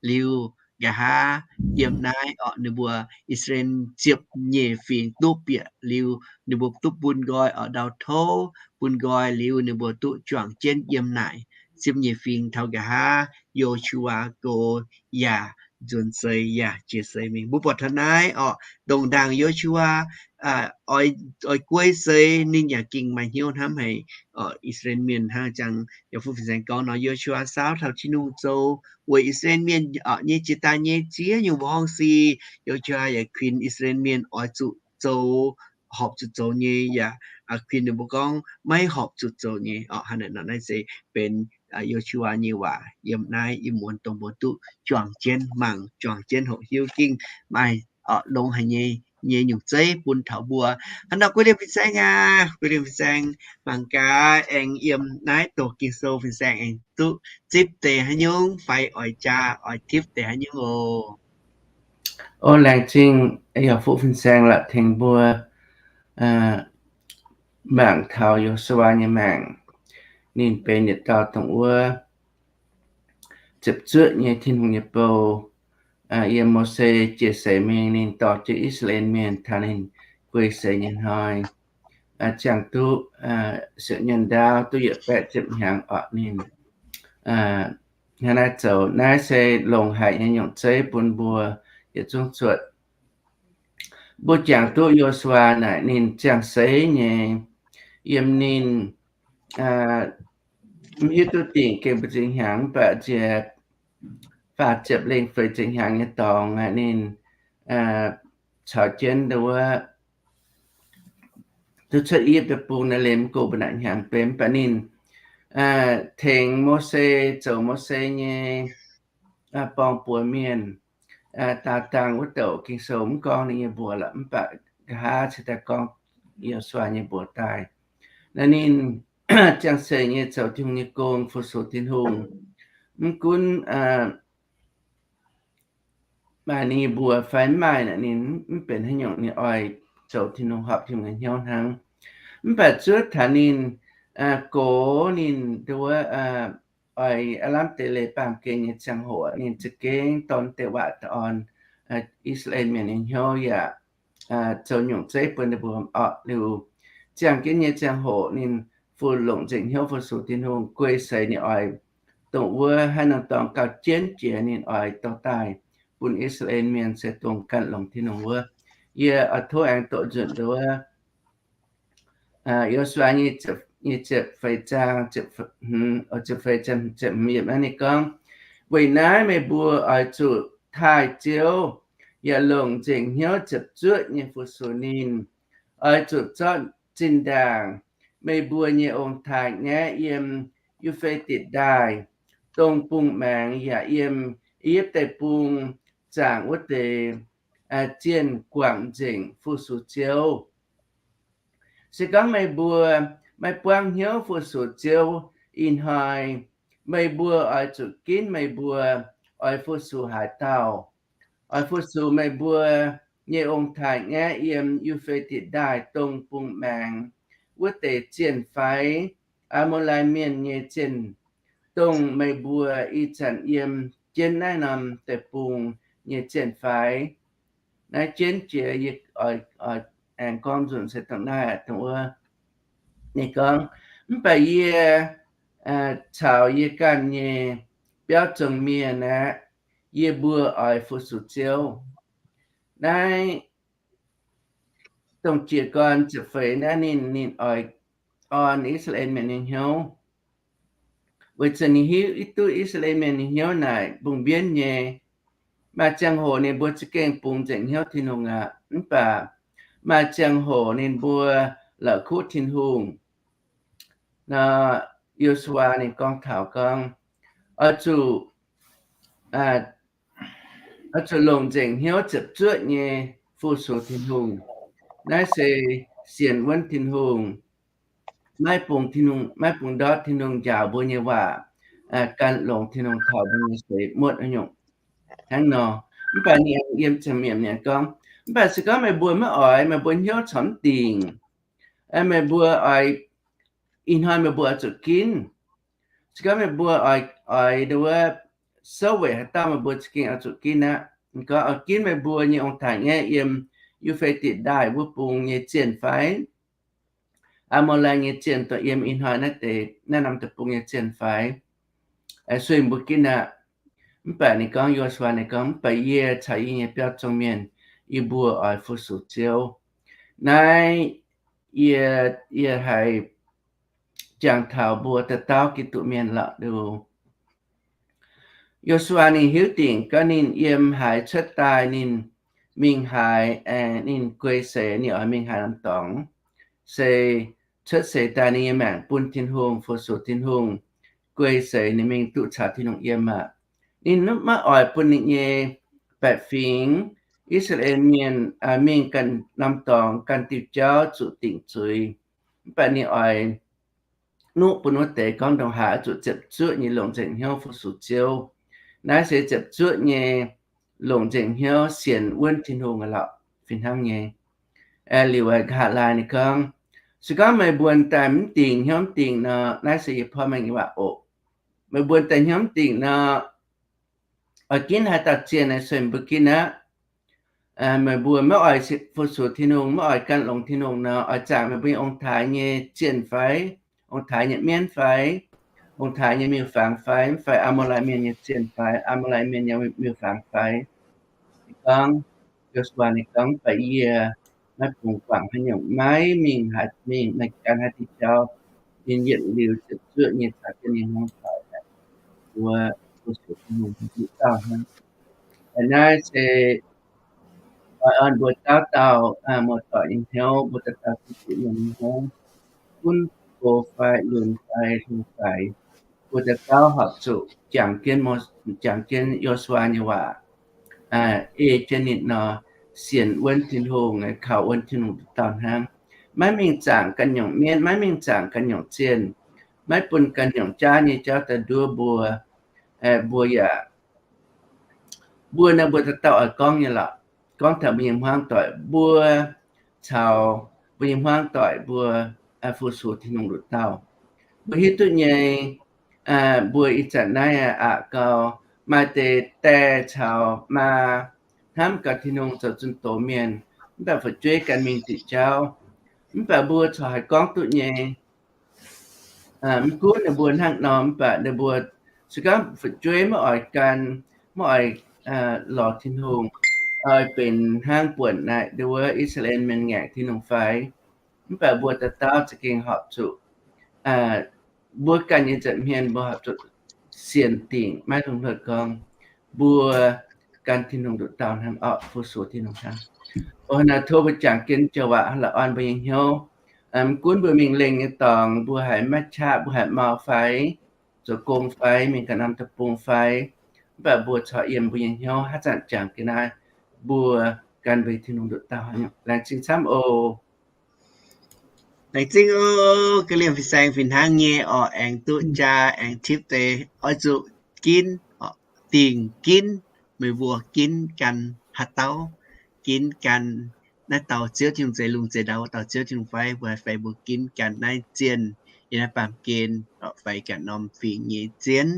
Liuz nqa'haav yiem naaiv orqc, ninh mbuo I^saa^laa^en ziepc nyeic fingx duqv bieqc liuz, ninh mbuo duqv bun nqoi orqc, ndau-touv bun nqoi liuz, ninh mbuo duqv juangc jienv yiem naaic. Ziepc nyeic fingx taux nqa'haav Yo^su^waa gox yaac nzuonx seix yaac jiex seix mingh. Mbuo buatc taux naaiv orqc, ndongc ndaangc Yo^su^waa oix guei seix, ninh yaac gengh maaih hnyouv hnamv haic I^saa^laa^en Mienh hnangv jangx yaac fuqv fin-saeng gorngv nor, Yo^su^waa saauv taux Tin-Hungh zoux weic I^saa^laa^en Mienh nyei jiex daaih nyei ziex nyungc mbuoqc horngh sic. Yo^su^waa yaac kuinx I^saa^laa^en Mienh oix zuqc zoux, horpc zuqc zoux nyei, yaac kuinx ninh mbuo gorngv maiv horpc zuqc zoux nyei orqc. Hnangv naaic nor, naaiv se benx Yo^su^waa nyei waac yiem naaiv ih muonz dongh mbuo duqv juangc jienv mangc, juangc jienv hoqc hiuv gengh maaih longx haic nyei, nyei nyungc zeiv bun taux mbuo. Hnangv nor guei liemh fin-saeng aac, guei liemh fin-saeng mangc gaax aengx yiem naaiv doqc Ging-Sou fin-saeng aengx duqv zipv deix haaix nyungc fai oix jaa oix tipv deix haaix nyungc oc. O, laengz zingh yaac fuqv fin-saeng la'tengx mbuo mangc taux Yo^su^waa nyei maengc. Ninh benx yietc dauh dongh wuov ziepc zuoqv nyei Tin-Hungh nyei bou. Yiem Mose jiex seix mingh ninh dorh jienv I^saa^laa^en Mienh taux ninh guei seix nyei hnoi, ziangh duqv siec nyuonh ndaauv duqv yietc baeqv ziepc hnyangx orqc ninh hnangv naaiv zoux. Naaiv se longx haic nyei nyungc zeiv bun mbuo yietc zungv cuotv. Mbuo jangx duqv Yo^su^waa naaic ninh ziangh seix nyei, yiem ninh mv hiuv duqv dingc gengh mbu'ziex hnyangx, mv baac nziex faah ziepc lengh feix ziepc hnyangx nyei dorngx aqv, ninh caux jienv ndau wuov Cuotv I^yipv Deic-Bung naaiv liemh mv go mbuo naaic hnyangx-benx, mv baac ninh tengx Mose zoux Mose nyei borng-buoz mienh, daaux dangh wuov douc Ging-Sou mv gorngv ninh nyei mbuox lorqc, mv baac nqa'haav cingx daaih gorngv Yo^su^waa nyei mbuox daaih. Naaiv ninh ziangh seix nyei zoux Tin-Hungh nyei gong, fu-sux Tin-Hungh. Mv gunv maaih ninh nyei mbuox fai mv maaih, ninh mv benx haaix nyungc, ninh oix zoux Tin-Hungh, horpc Tin-Hungh nyei hnyouv hnangv. Mv baac zuov taux ninh gox ninh nduov oix aav lamh deix leiz baamh gen nyei ziangh hoc, ninh za'gengh dorh deix waac daaih orn I^saa^laa^en Mienh nyei hnyouv yaac zoux nyungc zeiv bun ninh mbuo orqc. Liuz ziangh jienv nyei ziangh hoc ninh fungx longc nzengc hnyouv fu-sux Tin-Hungh, guei seix ninh oix dongh wuov haaix norm dorngx gauh jienv jiex ninh oix dorh daaih bun I^saa^laa^en Mienh se dongh ganh longc Tin-Hungh wuov. Yie oix tov aengx doqc nzunc nduov Yo^su^waa nyei ziepc feix zaang, ziepc feix, ziepc hmz yiemc naaiv ninh gorngv, Weic naaiv meih mbuo oix zuqc taaih Ziouv, yaac longc nzengc hnyouv ziepc zuoqv nyei fu-sux ninh. Oix zuqc zorqv zinh ndaangc meih mbuo nyei ong-taaix ngaeqv yiem Yu^fe^ditc Ndaaih dongh bung maengx yaac yiem I^yipv Deic-Bung zaangc wuov deix zienh guangc nzengc fu-sux Ziouv. Se gorngv meih mbuo maiv buangv hnyouv fu-sux Ziouv ih hnoi, meih mbuo oix zuqc ginv meih mbuo oix fu-sux haaix dauh. Oix fu-sux meih mbuo nyei ong-taaix ngaeqv yiem Yu^fe^ditc Ndaaih dongh bung maengx wuov deix zienh fai Aa^mo^lai Mienh nyei zienh, dongh meih mbuo ih zanc yiem jienv naaiv norm deic-bung nyei zienh fai? Naaiv jienv jiex yie oix aengx gorngv nzunc se dongh naaiv, dongh wuov. Ninh gorngv, Mv baac yie caux yie ganh nyei biauv zong mienh aeqv, yie mbuo oix fu-sux Ziouv. Naaiv dongh jiez gorn ziepc feix naaiv ninh, ninh oix orn I^saa^laa^en Mienh nyei hnyouv, weic zuqc ninh hiuv duqv I^saa^laa^en Mienh nyei hnyouv naaic mbungh mbienv nyei. Maaih ziangh hoc ninh mbuo za'gengh bungx nzengc hnyouv Tin-Hungh aqv. Mv baac maaih ziangh hoc ninh mbuo la'kuqv Tin-Hungh. Nor Yo^su^waa ninh gorngv taux gorngv, oix zuqc, oix zuqc longc nzengc hnyouv ziepc zuoqv nyei fu-sux Tin-Hungh. Naaiv se sienx wuonv Tin-Hungh, maiv bungx Tin-Hungh, maiv bungx ndortv Tin-Hungh njaaux mbuo nyei waac, gan longx Tin-Hungh taux mbuo nyei seix muotv nyungc hnangv nor. Mv baac ninh yiem ziangh mienv nienx gorngv, mv baac se gorngv meih mbuo maiv oix, meih mbuo hnyouv corc mv dingc, meih mbuo oix, ih hnoi meih mbuo oix zuqc ginv. Se gorngv meih mbuo oix, oix nduov souv weic haaix dauh meih mbuo za'gengh oix zuqc ginv aqv. Gorngv oix ginv meih mbuo nyei ong-taaix ngaeqv yiem Yu^fe^ditc Ndaaih wuov bung nyei zienh fai? Aa^mo^lai nyei zienh dongh yiem ih hnoi naaiv deix, naaiv norm deic-bung nyei zienh fai? Sueih mbuo ginv aqv. Mv baac ninh gorngv, Yo^su^waa ninh gorngv, mv baac yie caux yie nyei biauv zong mienh, yie mbuo oix fu-sux Ziouv. Naaiv yie, yie haiz jangx taux mbuo dauh dauh Giduc mienh lorqc. Yo^su^waa ninh hiuv dingc gorngv ninh yiem haaix cuotv daaih, ninh mingh haaix, aengx ninh guei seix, ninh oix mingh haaix norm dorngx, se cuotv seix daaih ninh nyei maengc bun Tin-Hungh, fu-sux Tin-Hungh, guei seix ninh mingh duqv caux Tin-Hungh yiem aqv. Ninh maiv oix bun ninh nyei baeqc fingx, I^saa^laa^en Mienh, mingh ganh norm dorngx, ganh diuh jauv zuqc dingc zuiz. Mv baac ninh oix nuqv bun wuov deix gorngv ndongc haaix oix zuqc ziepc zuoqv nyei longc nzengc hnyouv fu-sux Ziouv. Naaiv se ziepc zuoqv nyei longc nzengc hnyouv sienx wuonv Tin-Hungh lorqc, fih hnangv nyei. Liuz nqa'haav laai ninh gorngv, se gorngv meih mbuo daaih mv dingc hnyouv mv dingc nor, naaiv se yie porv mengh nyei waac oc. Meih mbuo daaih hnyouv mv dingc nor, oix ginv haaix dauh zienh naaiv sueih mbuo ginv aqv. Meih mbuo maiv oix fu-sux Tin-Hungh, maiv oix gan longx Tin-Hungh nor, oix zaangc meih mbuo nyei ong-taaix nyei zienh fai, ong-taaix nyei mienv fai, ong-taaix nyei miuc-fangx fai, mv fai Aa^mo^lai Mienh nyei zienh fai, Aa^mo^lai Mienh nyei miuc-fangx fai? Ninh gorngv, Yo^su^waa ninh gorngv, mv baac yie maiv bungx guangc haaix nyungc, maiv mingh haaix, mingh, maiv gan haaix diuh jauv. Ninh yietc liuz ziepc zuoqv nyei caux jienv ninh hmuangv doic mbuo fu-sux Tin-Hungh diuc dauh hnangv. Naaiv se Oix orn mbuo dauh dauh muoz-doic nyei hnyouv, mbuo dauh dauh zipv zuqc mienh nyei hnyouv, gunv gox fai lunx fai hlo faix, mbuo dauh dauh horpc zuqc jangx jienv, jangx jienv Yo^su^waa nyei waac, ei jienv ninh nor, sienx wuonv Tin-Hungh, kaux wuonv Tin-Hungh nduqc dauh hnangv. Maiv mingh zaangc ganh nyungc mienv, maiv mingh zaangc ganh nyungc zienh, maiv bun ganh nyungc jaav nyei jauv daaih nduov mbuo. Mbuo yaac, mbuo naaiv mbuo dauh dauh oix gorngv nyei lorqc. Gorngv taux mbuo nyei hmuangv doic mbuo caux mbuo nyei hmuangv doic mbuo fu-sux Tin-Hungh nduqc dauh. Mbuo hiuv duqv nyei, mbuo ih zanc naaiv aqc gau, maaih deix die caux maa hnamv gaax Tin-Hungh zoux zunh doz mienh, mv baac fu'jueiv gan mingh diuc jauv. Mv baac mbuo corc haih gorngv duqv nyei. Mv gunv ninh mbuo hnangv nor, mv baac ninh mbuo se gorngv fu'jueiv maiv oix gan, maiv oix lorz Tin-Hungh, oix benx hnangv buonc naaiv ndau wuov I^saa^laa^en Mienh ngaengc Tin-Hungh fai? Mv baac mbuo dauh dauh za'gengh horpc zuqc, mbuo ganh nyei nza'hmien mbuo horpc zuqc sienx dingc maiv lungh hluoqv gorngv mbuo gan Tin-Hungh nduqc dauh hnangv orqc, fu-sux Tin-Hungh hnangv. O, naaiv tov mbuo jangx jienv joux waac la'orn mbuo nyei hnyouv. Mv gunv mbuo mingh lengh nyei dorngx, mbuo haiz maiv qaqv, mbuo haiz mau fai, zoux gong fai, mingh ganh norm deic-bung fai, mv baac mbuo corc yiem mbuo nyei hnyouv haaix zanc jangx ga'naaiv, mbuo gan mbuo Tin-Hungh nduqc dauh. Laengz zingh camv oc. Laengz zingh oc, ga'liemh fin-saeng fih hnangv nyei orqc, aengx duqv jaa aengx tipv deix oix zuqc ginv, dingc ginv, meih mbuo ginv gan haaix dauh, ginv gan naaiv dauh Ziouv Tin-Hungh zeix lungh zeix ndau wuov dauh Ziouv Tin-Hungh fai? Mbuo haih fai mbuo ginv gan naaiv zienh yiem naaiv baamh gen fai ganh norm fingx nyei zien,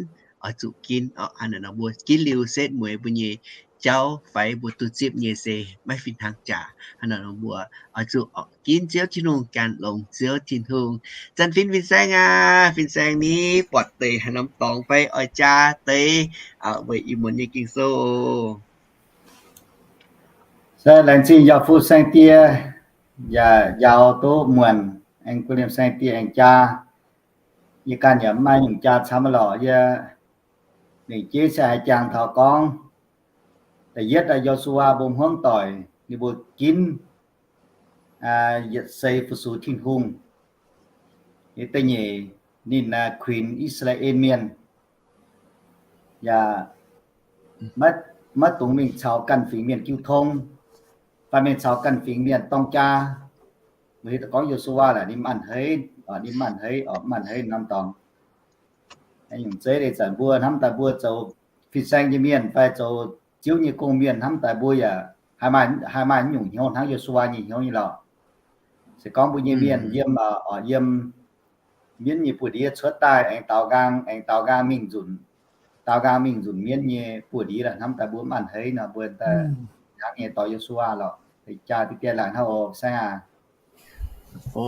oix zuqc ginv orqc. Hnangv naaic nor mbuo ginv liuz setv mueiz mbuo nyei jauv fai mbuo duqv zipv nyei se maiv fih hnangv jaax. Hnangv naaic nor mbuo oix zuqc orqc ginv Ziouv Tin-Hungh, gan longx Ziouv Tin-Hungh. Zanc fin fin-saeng aac, fin-saeng ni buatc deix haaix norm dorngx fai oix jaa deix weic ih muonz nyei Ging-Sou? Se laengz zingh yaac fu saeng-die, yaac njaaux duqv muonc aengx gu'liemh saeng-die aengx jaa. Yie ganh yaac maiv nyungc jaa camv lorqc. Yie lengc jeiv se haiz jangx taux gorngv da'yietv Yo^su^waa mbuo hmuangv doic ninh mbuo ginv yietc seix fu-sux Tin-Hungh. Da'nyeic ninh kuinx I^saa^laa^en Mienh, yaac maiv dungx mingh caux ganh fingx mienh jiu tong, fai mingh caux ganh fingx mienh dorng jaa. Mbuo hiuv duqv gorngv Yo^su^waa laaic ninh mv a'hneiv, ninh mv a'hneiv, mv a'hneiv norm dorngx. Nyungc zeiv deix zanc mbuo hnamv daaih mbuo zoux fin-saeng nyei mienh fai zoux Ziouv nyei gong-mienh hnamv daaih mbuo yaac haih maaih nyungc hnyouv hnangv Yo^su^waa nyei hnyouv nyei lorqc. Se gorngv mbuo nyei mienh yiem, yiem mienv nyei buoz-ndiev cuotv daaih aengx daaux nqaang, aengx daaux nqaang mingh nzunc, daaux nqaang mingh nzunc mienv nyei buoz-ndiev hnamv daaih mbuo mv a'hneiv nor, mbuo hnangv nyei dorh Yo^su^waa lorqc. Jaa diqv dien laangc hnangv oc, saeng aac. O,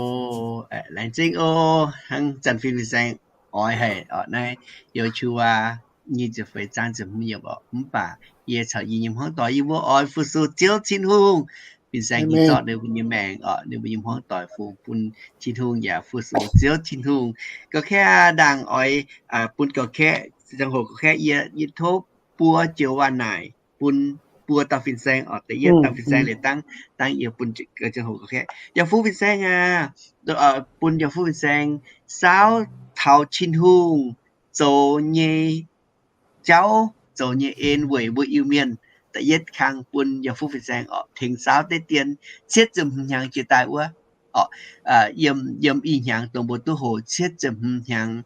laengz zingh oc. Hnangv zanc fin fin-saeng oix haic orqc, naaiv Yo^su^waa nyic ziepc feix zaang ziepc hmz yiemc orqc. Mv baac yie caux yie nyei hmuangv doic yie mbuo oix fu-sux Ziouv Tin-Hungh. Fin-saeng nyei zorqv ninh mbuo nyei maengc orqc, ninh mbuo nyei hmuangv doic fungx bun Tin-Hungh yaac fu-sux Ziouv Tin-Hungh. Ga'kaeqv ndaangc oix bun ga'kaeqv, ziangh hoc ga'kaeqv yie, yie tov buo joux waac naaic bun buo dauh fin-saeng orqc. Da'yietv dauh fin-saeng liuz dangv, dangv yie bun ziangh hoc ga'kaeqv. Yaac fu fin-saeng aac, bun yaac fu fin-saeng saauv taux Tin-Hungh zoux nyei jauv, zoux nyei en weic mbuo Iu-Mienh. Da'yietv kang bun yaac fu fin-saeng orqc, tengx saauv deix dien cietv ziepc hmz hnyangx jiex daaih wuov orqc, yiem, yiem ih hnyangx dongh mbuo duqv hoqc cietv ziepc hmz hnyangx,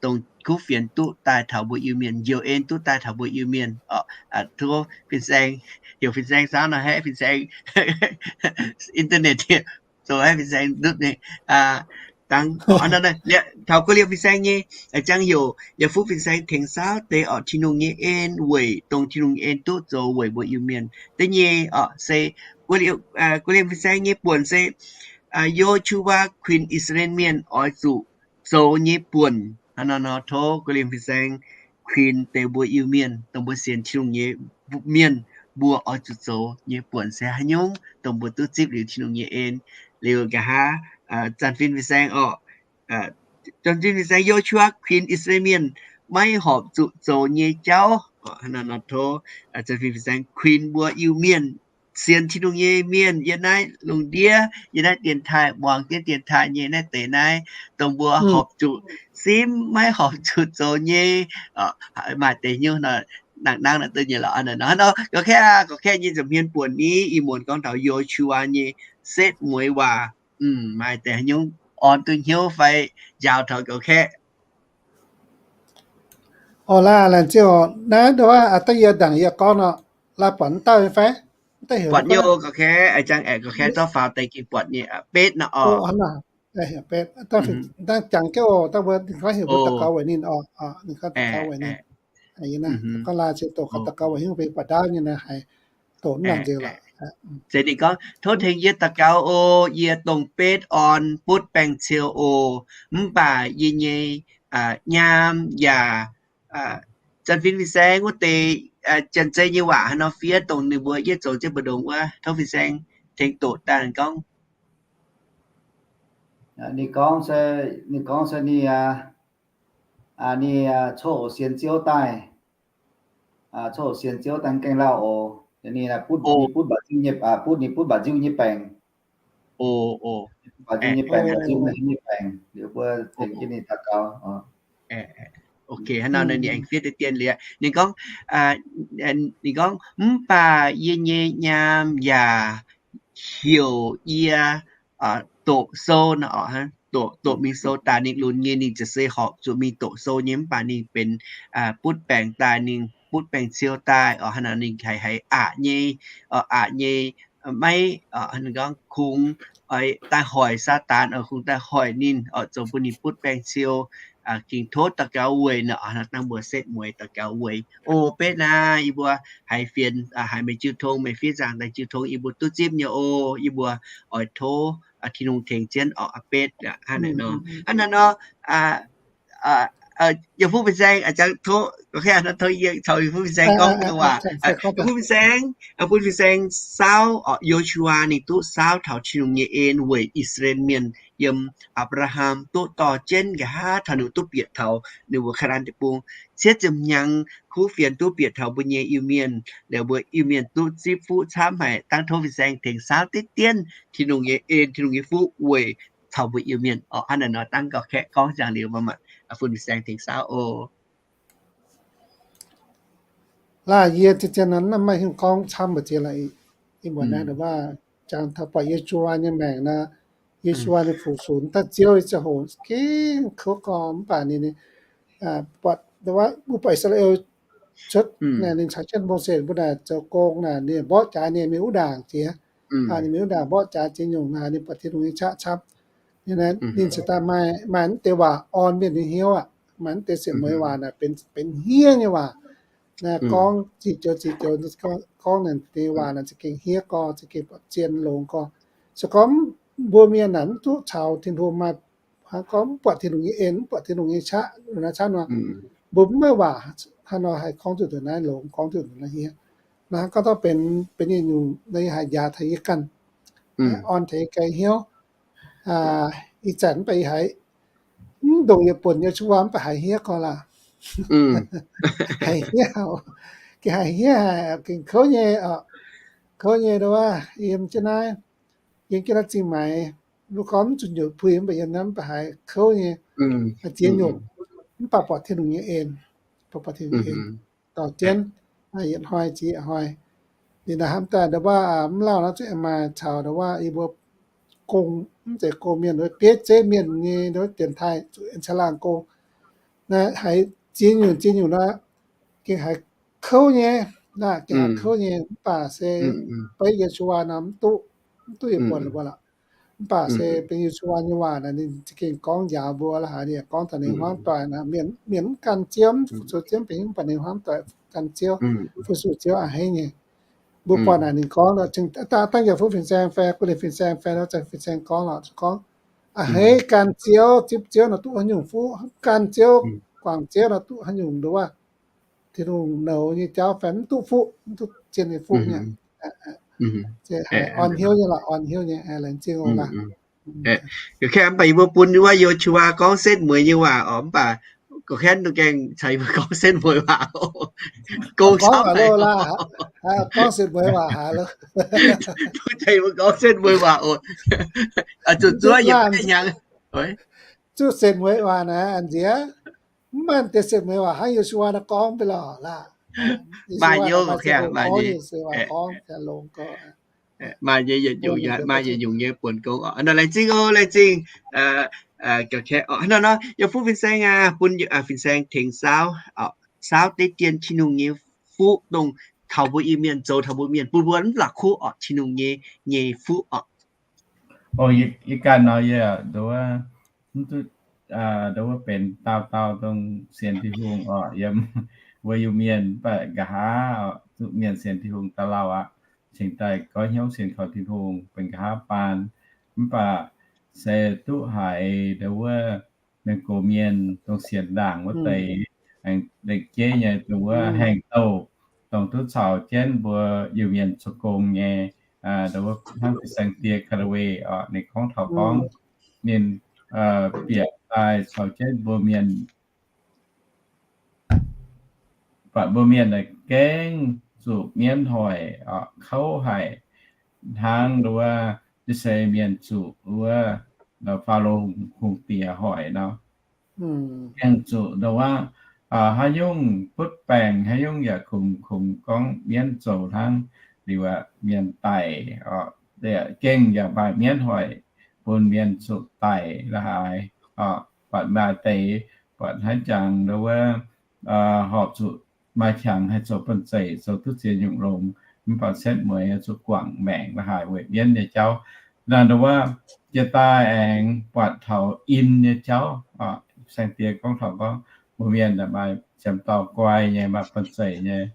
dongh kuv fienx duqv daaih taux mbuo Iu-Mienh, njoux en duqv daaih taux mbuo Iu-Mienh orqc. Tov fin-saeng, heuc fin-saeng saauv nor haeqv fin-saeng internet zoux haeqv fin-saeng ndutv nyei. Dangv taux gu'liemh fin-saeng nyei, ziangh heuc yaac fu fin-saeng tengx saauv deix orqc Tin-Hungh nyei en weic dongh Tin-Hungh nyei en duqv zoux weic mbuo Iu-Mienh. Da'nyeic orqc se gu'liemh fin-saeng nyei buonc se Yo^su^waa kuinx I^saa^laa^en Mienh oix zuqc zoux nyei buonc. Hnangv naaiv nor tov gu'liemh fin-saeng kuinx deix mbuo Iu-Mienh, dongh mbuo sienx Tin-Hungh nyei mienh, mbuo oix zuqc zoux nyei buonc se haaix nyungc, dongh mbuo duqv zipv liuz Tin-Hungh nyei en. Liuz nqa'haav zanc fin fin-saeng orqc, zanc fin fin-saeng Yo^su^waa kuinx I^saa^laa^en Mienh maiv horpc zuqc zoux nyei jauv. Hnangv naaiv nor tov zanc fin fin-saeng kuinx mbuo Iu-Mienh sienx Tin-Hungh nyei mienh yiem naaiv lungh ndiev, yiem naaiv dienx taaih, muangx jienv dienx taaih nyei naaiv deix naaiv, dongh mbuo horpc zuqc simv maiv horpc zuqc zoux nyei, maaih deix hnyouv nangc nangv nor duqv nyei lorqc. Hnangv nor, gorqv-kaeqv aac, gorqv-kaeqv nyei nza'hmien buonc ni, ih muonz gorngv taux Yo^su^waa nyei setv mueiz waac, maaih deix hnyouv orn duqv hnyouv fai njaaux taux gorqv-kaeqv. Orqc, laanh ziouc naaiv dongh wuov da'yie ndaangc yie gorngv nor, laaix buatc mv dauh nyei fai? Mv dauh heuc gorqv-kaeqv, a'jang aeqv, gorqv-kaeqv zorqv faaux deix gengh buatc nyei, betv nor orqc. Dangh jangx jienv oc, dangh mbuo ninh gorngv heuc mbuo daux gaux weic ninh orqc, ninh gorngv daux gaux weic ninh. Gorngv laanh ziouc doqc daux gaux weic hnyouv bun baac ndaauv nyei naaiv haiz doqc mv nangc nzengc lorqc. Zeiz ninh gorngv, tov tengx yie daux gaux oc, yie dongh betv orn butv baengh ciou oc, mv baac yie nyei nyaam yaac, zanc fin fin-saeng wuov deix janx-zei nyei waac haaix nor fiev dongh ninh mbuo yietv zoux jienv mbu'ndongx wuov, tov fin-saeng tengx doqc daaih gorngv. Ninh gorngv se, ninh gorngv se ninh, ninh coqv sienx Ziouv daaih, coqv sienx Ziouv daaih gaengh lauh oc. Ninh butv, ninh butv mba'nziu nyei, butv, ninh butv mba'nziu nyei baengc. Mba'nziu nyei baengc, mba'nziu nyei baengc, liuz mbuo tengx jienv ninh daux gaux. Ok, hnangv nor ninh aengx fiev deix dien liuz, ninh gorngv, ninh gorngv, mv baac yie nyei nyaam yaac heuc yie doqc sou nor, doqc, doqc mingh sou daaih. Ninh lunx nyei, ninh ziouc se horpc zuqc mingh doqc sou nyei, mv baac ninh benx butv baengc daaih, ninh butv baengc ciou daaih oc. Hnangv nor ninh haiz, haiz aqc nyei, aqc nyei, maiv, ninh gorngv kungx oix daaih hoic Saadaan, oix kungx daaih hoic ninh oc, zoux bun ninh butv baengc ciou. Gengh tov daux gaux weic nor, dangh mbuo setv mueiz daux gaux weic. O, betv naaiv yie mbuo haiz fienx, haiz meih jiu tong, meih fiev nzangc daaih jiu tong, yie mbuo duqv zipv nyei o. Yie mbuo oix tov Tin-Hungh tengx jienv oc, betv aqv. Hnangv naaiv nor, hnangv naaiv nor, yaac fuqv fin-saeng, a'jang tov, gorqv-kaeqv, tov yie caux yaac fuqv fin-saeng gorngv nyei waac. Yaac fuqv fin-saeng, bun fin-saeng saauv oc, Yo^su^waa ninh duqv saauv taux Tin-Hungh nyei en weic I^saa^laa^en Mienh yiem Apc^laa^ham duqv dorh jienv nqa'haav taux ninh duqv bieqc taux ninh mbuo Kaa^naa^an Deic-Bung. Cietv ziepc hnyangx kuv fienx duqv bieqc taux mbuo nyei Iu-Mienh, liuz mbuo Iu-Mienh duqv zipv fuqv camv haic. Dangv tov fin-saeng tengx saauv diqv dienv Tin-Hungh nyei en, Tin-Hungh nyei fuqv weic caux mbuo Iu-Mienh oc. Hnangv naaiv nor, dangv gorqv-kaeqv gorngv ziangx liuz, mbuo maaih fuqv fin-saeng tengx saauv oc. Laanh yie zien-zien nor maiv hiuv gorngv camv mbu'ziex lorqc. Ih muonz naaiv ndongc waac jangx taux buatc Yo^su^waa nyei maengc nor, Yo^su^waa ninh fu-sux daaih Ziouv nyei ziangh hoc gengh kouv gorngv, mv baac ninh, buatc, mbuo buatc I^saa^laa^en cuotv, ninh caux jienv Mose mbuo naaic zoux gong naaic, ninh mborqv jaax ninh mingh wuov ndaangc jiex. Ninh mingh wuov ndaangc mborqv jaax jiex nyungc naaic, ninh buatc Tin-Hungh nyei qaqv camv. Ninh ziouc daaih maaih, maaih mv deix waac orn mienh nyei hnyouv aqv. Maaih mv deix setv mueiz waac naaic benx, benx hniev nyei waac. Gorngv ziqc joux ziqc joux, gorngv naaic deix waac naaic za'gengh hniev gorx, za'gengh buatc zien longx gorx. Se gorngv mbuo mienh naaic mv duqv caux Tin-Hungh maaih, gorngv mv buatc Tin-Hungh nyei en, mv buatc Tin-Hungh nyei qaqv, naaiv camv nor, mbuo mv maaih waac haaix nor haih gorngv duqv ndongc naaiv longx, gorngv duqv ndongc naaiv hniev. Naaiv gorngv taux benx, benx yietc nyungc naaiv yie haiz njaaux taux yie ganh, orn taux yie ganh hnyouv. Ih zanc mv baac yie haiz mv ndongc yietc buonc nyei cuotv waac mv baac haiz hniev gorx lorqc. Haiz hniev, gengh haiz hniev haic, gengh kouv nyei oc. Kouv nyei ndongc waac yiem jienv naaiv, yiem jienv naaiv zingh maaiz, mbuo gorngv mv zuqc nyutc puix mv baac yiem naaiv mv baac haiz kouv nyei, ziex nyungc. Mv baac buatc Tin-Hungh nyei en, buatc Tin-Hungh nyei en dorh jienv, yietc hnoi jiex yietc hnoi. Ninh naaic hnamv daaih ndongc waac mv lauh nor zuqc aengx maaih caux ndongc waac yie mbuo gong, mv zeiz gong mienh, bieiv zeiv mienh nyei ndongc waac dienx taaih zuqc aengx caangh laangh gong. Naaiv haiz ziex nyungc ziex nyungc nor, gengh haiz kouv nyei, gengh haiz kouv nyei. Mv baac se beiv Yo^su^waa nor mv duqv, mv duqv yietc buonc la'buonc lorqc. Mv baac se benx Yo^su^waa nyei waac naaic, ninh za'gengh gorngv njaaux mbuo la'haaix, ninh yaac gorngv taux ninh hmuangv doic naaic, mienh, mienh mv gan Ziouv, mv fu-sux Ziouv, mv benx mv baac ninh hmuangv doic gan Ziouv, fu-sux Ziouv a'hneiv nyei. Mbuo buatc naaic ninh gorngv, dangh yaac fuqv fin-saeng fai guv ninh fin-saeng fai nor, fin-saeng gorngv lorqc, gorngv a'hneiv gan Ziouv, zipv Ziouv nor duqv haaix nyungc fuqv, gan Ziouv, guangc Ziouv nor duqv haaix nyungc ndongc waac, Tin-Hungh nouz nyei jauv fai mv duqv fuqv, mv duqv zien nyei fuqv nyei. Orn hnyouv nyei lorqc, orn hnyouv nyei, laengz zingh oc. Mv baac yie mbuo bun wuov Yo^su^waa gorngv setv mueiz nyei waac oc, mv baac Gorqv-kaeqv dongh gaengh caux yie mbuo gorngv setv mueiz waac oc. Gong camv haic lorqc. Gorngv setv mueiz waac haic lorqc. Dongh caux yie mbuo gorngv setv mueiz waac oc. Zuqc zuov yietc baeqv hnyangx. Zuqc setv mueiz waac naaic a'nziex, mv maaih deix setv mueiz waac hnangv Yo^su^waa gorngv mv bei lorqc laac. Maaih nyei, maaih nyei, maaih yietc nyungc nyei buonc gong oc. Nor laengz zingh oc, laengz zingh. Nor, yie fuqv fin-saeng aqv, bun fin-saeng tengx saauv, saauv deix dien Tin-Hungh nyei fuqv dongh taux mbuo Iu-Mienh, zoux taux mbuo Mienh, bun mbuo mv la'kuqv oc, Tin-Hungh nyei, nyei fuqv oc. Yie ganh nor yie nduov, nduov wuov benx dauh dauh dongh sienx Tin-Hungh oc, yiem wuov Iu-Mienh, mv baac nqa'haav zuqc mienh sienx Tin-Hungh daaih lauh aqv. Cingx daaih goiv hnyouv sienx kaux Tin-Hungh benx nqa'haav baan, mv baac se duqv haiz nduov wuov mienh gox mienh dongh sienx ndaangc wuov deix, aengx lengc jeiv nyei dongh wuov haengh douh, dongh duqv caux jienv mbuo Iu-Mienh zoux gong nyei, nduov wuov hnangv fin-saeng die Kalawe oc, ninh gorngv taux gorngv ninh bieqc daaih caux jienv mbuo mienh, buatc mbuo mienh naaic gengh zuqc mienv hoic, kouv haic, hnangv nduov wuov I^saa^laa^en Mienh zuqc wuov Faalo Hungh Diex hoic nor. Gengh zuqc nduov wuov haaix nyungc butv baengc, haaix nyungc yaac kungx, kungx gorngv mienv zoux hnangv. Liuz aqv, mienh daic, gengh yaac maaih mienv hoic bun mienh zuqc daic la'haaix. Buatc maaih deix, buatc hnangv jangx nduov wuov horpc zuqc maaih qangx haih zoux banh zeic, zoux duqv ziex nyungc longx, mv baac setv mueiz zuqc guangc maengc la'haaix weic mienv nyei jauv. Naaiv nduov wuov jiex daaih aengx buatc taux in nyei jauv. Saeng-Diex gorngv taux gorngv mbuo mienh maaih ziepc dauh guai nyei, maaih banh zeic nyei,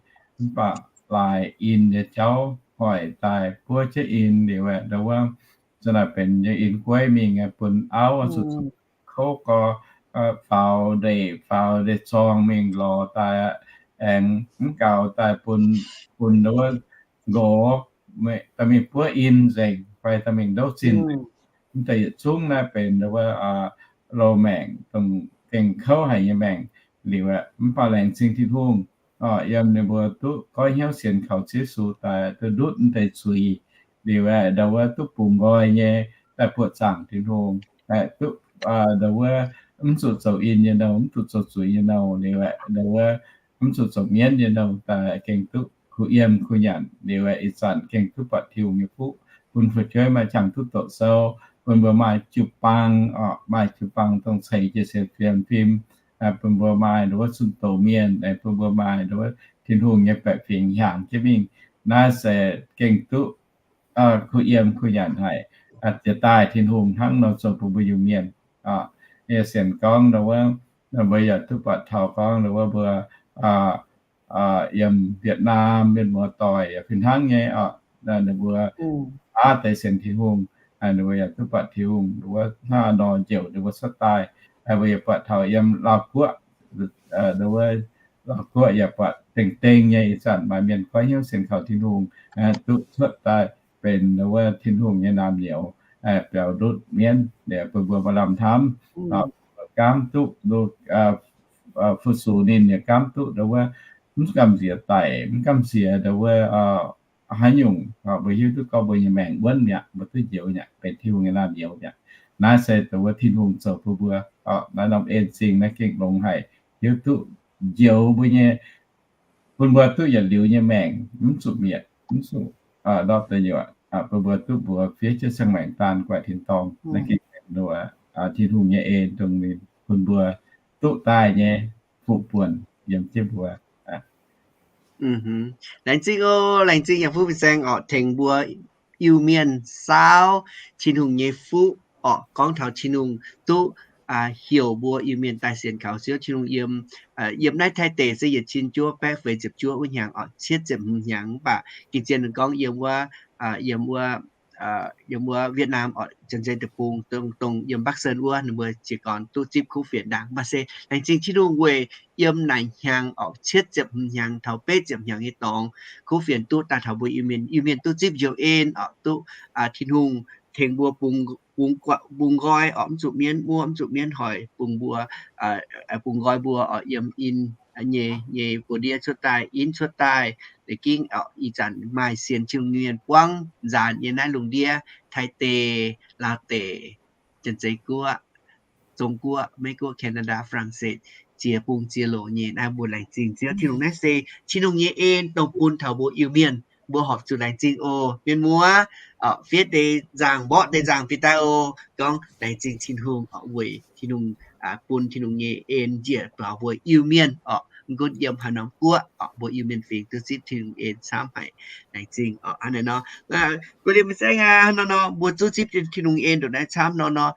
mv baac laaix in nyei jauv hoic daaih buov jienv in liuz aeqv, nduov wuov za'naaic benx nyei in gueiv mingh bun auv zuqc kouv gorx, faaux ndeic, faaux ndeic-zorng mingh lorz daaih, aengx mv gaux daaih bun, bun nduov wuov nqox daaih mingh buov in nzengc fai daaih mingh ndouv zinh. Mv deix yietc zungv naaiv benx nduov wuov loz-maengc dongh gengh kouv haic nyei maengc. Liuz aeqv, mv baac laengz zingh Tin-Hungh, yiem ninh mbuo duqv goiv hnyouv sienx kaux Yesu daaih duqv ndutv mv deix zuiz. Liuz aeqv, nduov wuov duqv bungx nqoi nyei daaih buoqc zaangc Tin-Hungh, duqv nduov wuov mv zuqc zoux in nyei nouh, mv zuqc zoux zuiz nyei nouh. Liuz aeqv, nduov wuov mv zuqc zoux mienv nyei nouh daaih gengh duqv kuh yiem kuh nyanc. Liuz aeqv, ih zanc gengh duqv buatc Tin-Hungh nyei fuqv bun fu'jueiv maaih qangx duqv doqc sou, bun mbuo maaih jiu-baang, maaih jiu-baang dongh ceix jiez sin fiem fim, bun mbuo maaih nduov wuov zunh doz mienh, bun mbuo maaih nduov wuov Tin-Hungh nyei baeqc fingx hiaangx jienv mingh. Naaiv se gengh duqv kuh yiem kuh nyanc haic. Jiex daaih Tin-Hungh hnangv nor zoux bun mbuo Iu-Mienh. Yie sienx gorngv nduov wuov, mbuo yaac duqv buatc taux gorngv nduov wuov mbuo yiem Việt Nam mienh muoz-doic yaac fih hnangv nyei oc. Ninh mbuo aav deix sienx Tin-Hungh, ninh mbuo yaac duqv buatc Tin-Hungh nduov wuov hnangv nor njoux ninh mbuo cuotv daaih. Mbuo yaac buatc taux yiem Laauv-Guoqv, nduov wuov Laauv-Guoqv yaac buatc dengh dengh nyei ih zanc maaih mienh goiv hnyouv sienx kaux Tin-Hungh duqv cuotv daaih benx nduov wuov Tin-Hungh nyei naamh nyouz, biaux ndutv mienv, bun mbuo maaih lamh hnamv, gaamv duqv fu-sux ninh, yaac gaamv duqv nduov wuov mv gamh nziex daic, mv gamh nziex nduov wuov haaix nyungc. Mbuo hiuv duqv gorngv mbuo nyei maengc wuonv mi'aqv, mbuo duqv njoux mi'aqv, benx Tin-Hungh nyei naamh nyouz mi'aqv. Naaiv se nduov wuov Tin-Hungh zoux bun mbuo. Naaiv norm en zingh naaiv gengh longx haic, hiuv duqv njoux mbuo nyei, bun mbuo duqv yietc liuz nyei maengc, mv zuqc mietc, mv zuqc ndortv deix nyuoqc, bun mbuo duqv mbuox fiev jienv siang-maengc daan guaix tin-dorngh. Naaiv gengh nduov Tin-Hungh nyei en dongh ninh bun mbuo duqv daaih nyei fuqv buonc yiem jienv mbuo. Laengz zingh oc, laengz zingh yangh fuqv fin-saeng oc, tengx mbuo Iu-Mienh saauv Tin-Hungh nyei fuqv oc, gorngv taux Tin-Hungh duqv heuc mbuo Iu-Mienh daaih sienx kaux Ziouv. Tin-Hungh yiem, yiem naaiv Taiv deic se yietc cin juov baeqv feix ziepc juov wuov hnyangx oc, cietv ziepc hmz hnyangx, mv baac gengh zien gorngv yiem wuov, yiem wuov, yiem wuov Việt Nam oc, Janx-Zei Deic-Bung, dongh, dongh yiem Bắc Sơn wuov, ninh mbuo jiez gorn duqv zipv kuv fienx ndaangc. Mv baac se laengz zingh Tin-Hungh weic yiem naaic hnyangx oc, cietv ziepc hmz hnyangx taux betv ziepc hnyangx nyei dorngx, kuv fienx duqv daaih taux mbuo Iu-Mienh, Iu-Mienh duqv zipv njoux en oc, duqv Tin-Hungh tengx mbuo bungx, bungx nqoi orqc, mv zuqc mienv muoqv, mv zuqc mienv hoic, bungx mbuo, bungx nqoi mbuo orqc, yiem in nyei, nyei buoz-ndiev cuotv daaih, in cuotv daaih, deix gingv orqc, ih zanc maaih sienx Tin-Hungh nyei mienh buangv nzaanx nyei naaiv lungh ndiev, Taiv deic, Laauv deic, Janx-Zeiz Guoqv, Zong Guoqv, Meiv Guoqv, Canada, France, ziex bung ziex loc nyei naaiv mbuo laengz zingh Ziouv Tin-Hungh. Naaiv se Tin-Hungh nyei en dongh bun taux mbuo Iu-Mienh. Mbuo horpc zuqc laengz zingh oc, mienh muoz. Fiev deix nzangc, mborqv deix nzangc fih daaih oc. Gorngv laengz zingh Tin-Hungh oc, weic Tin-Hungh bun Tin-Hungh nyei en njiec taux mbuo Iu-Mienh oc, mv gunv yiem haaix norm guoqv oc, mbuo Iu-Mienh fingx duqv zipv Tin-Hungh en camv haic. Laengz zingh oc. Hnangv naaiv nor, guei liemh fin-saeng aac, hnangv nor nor mbuo duqv zipv Tin-Hungh en ndongc naaiv camv nor nor,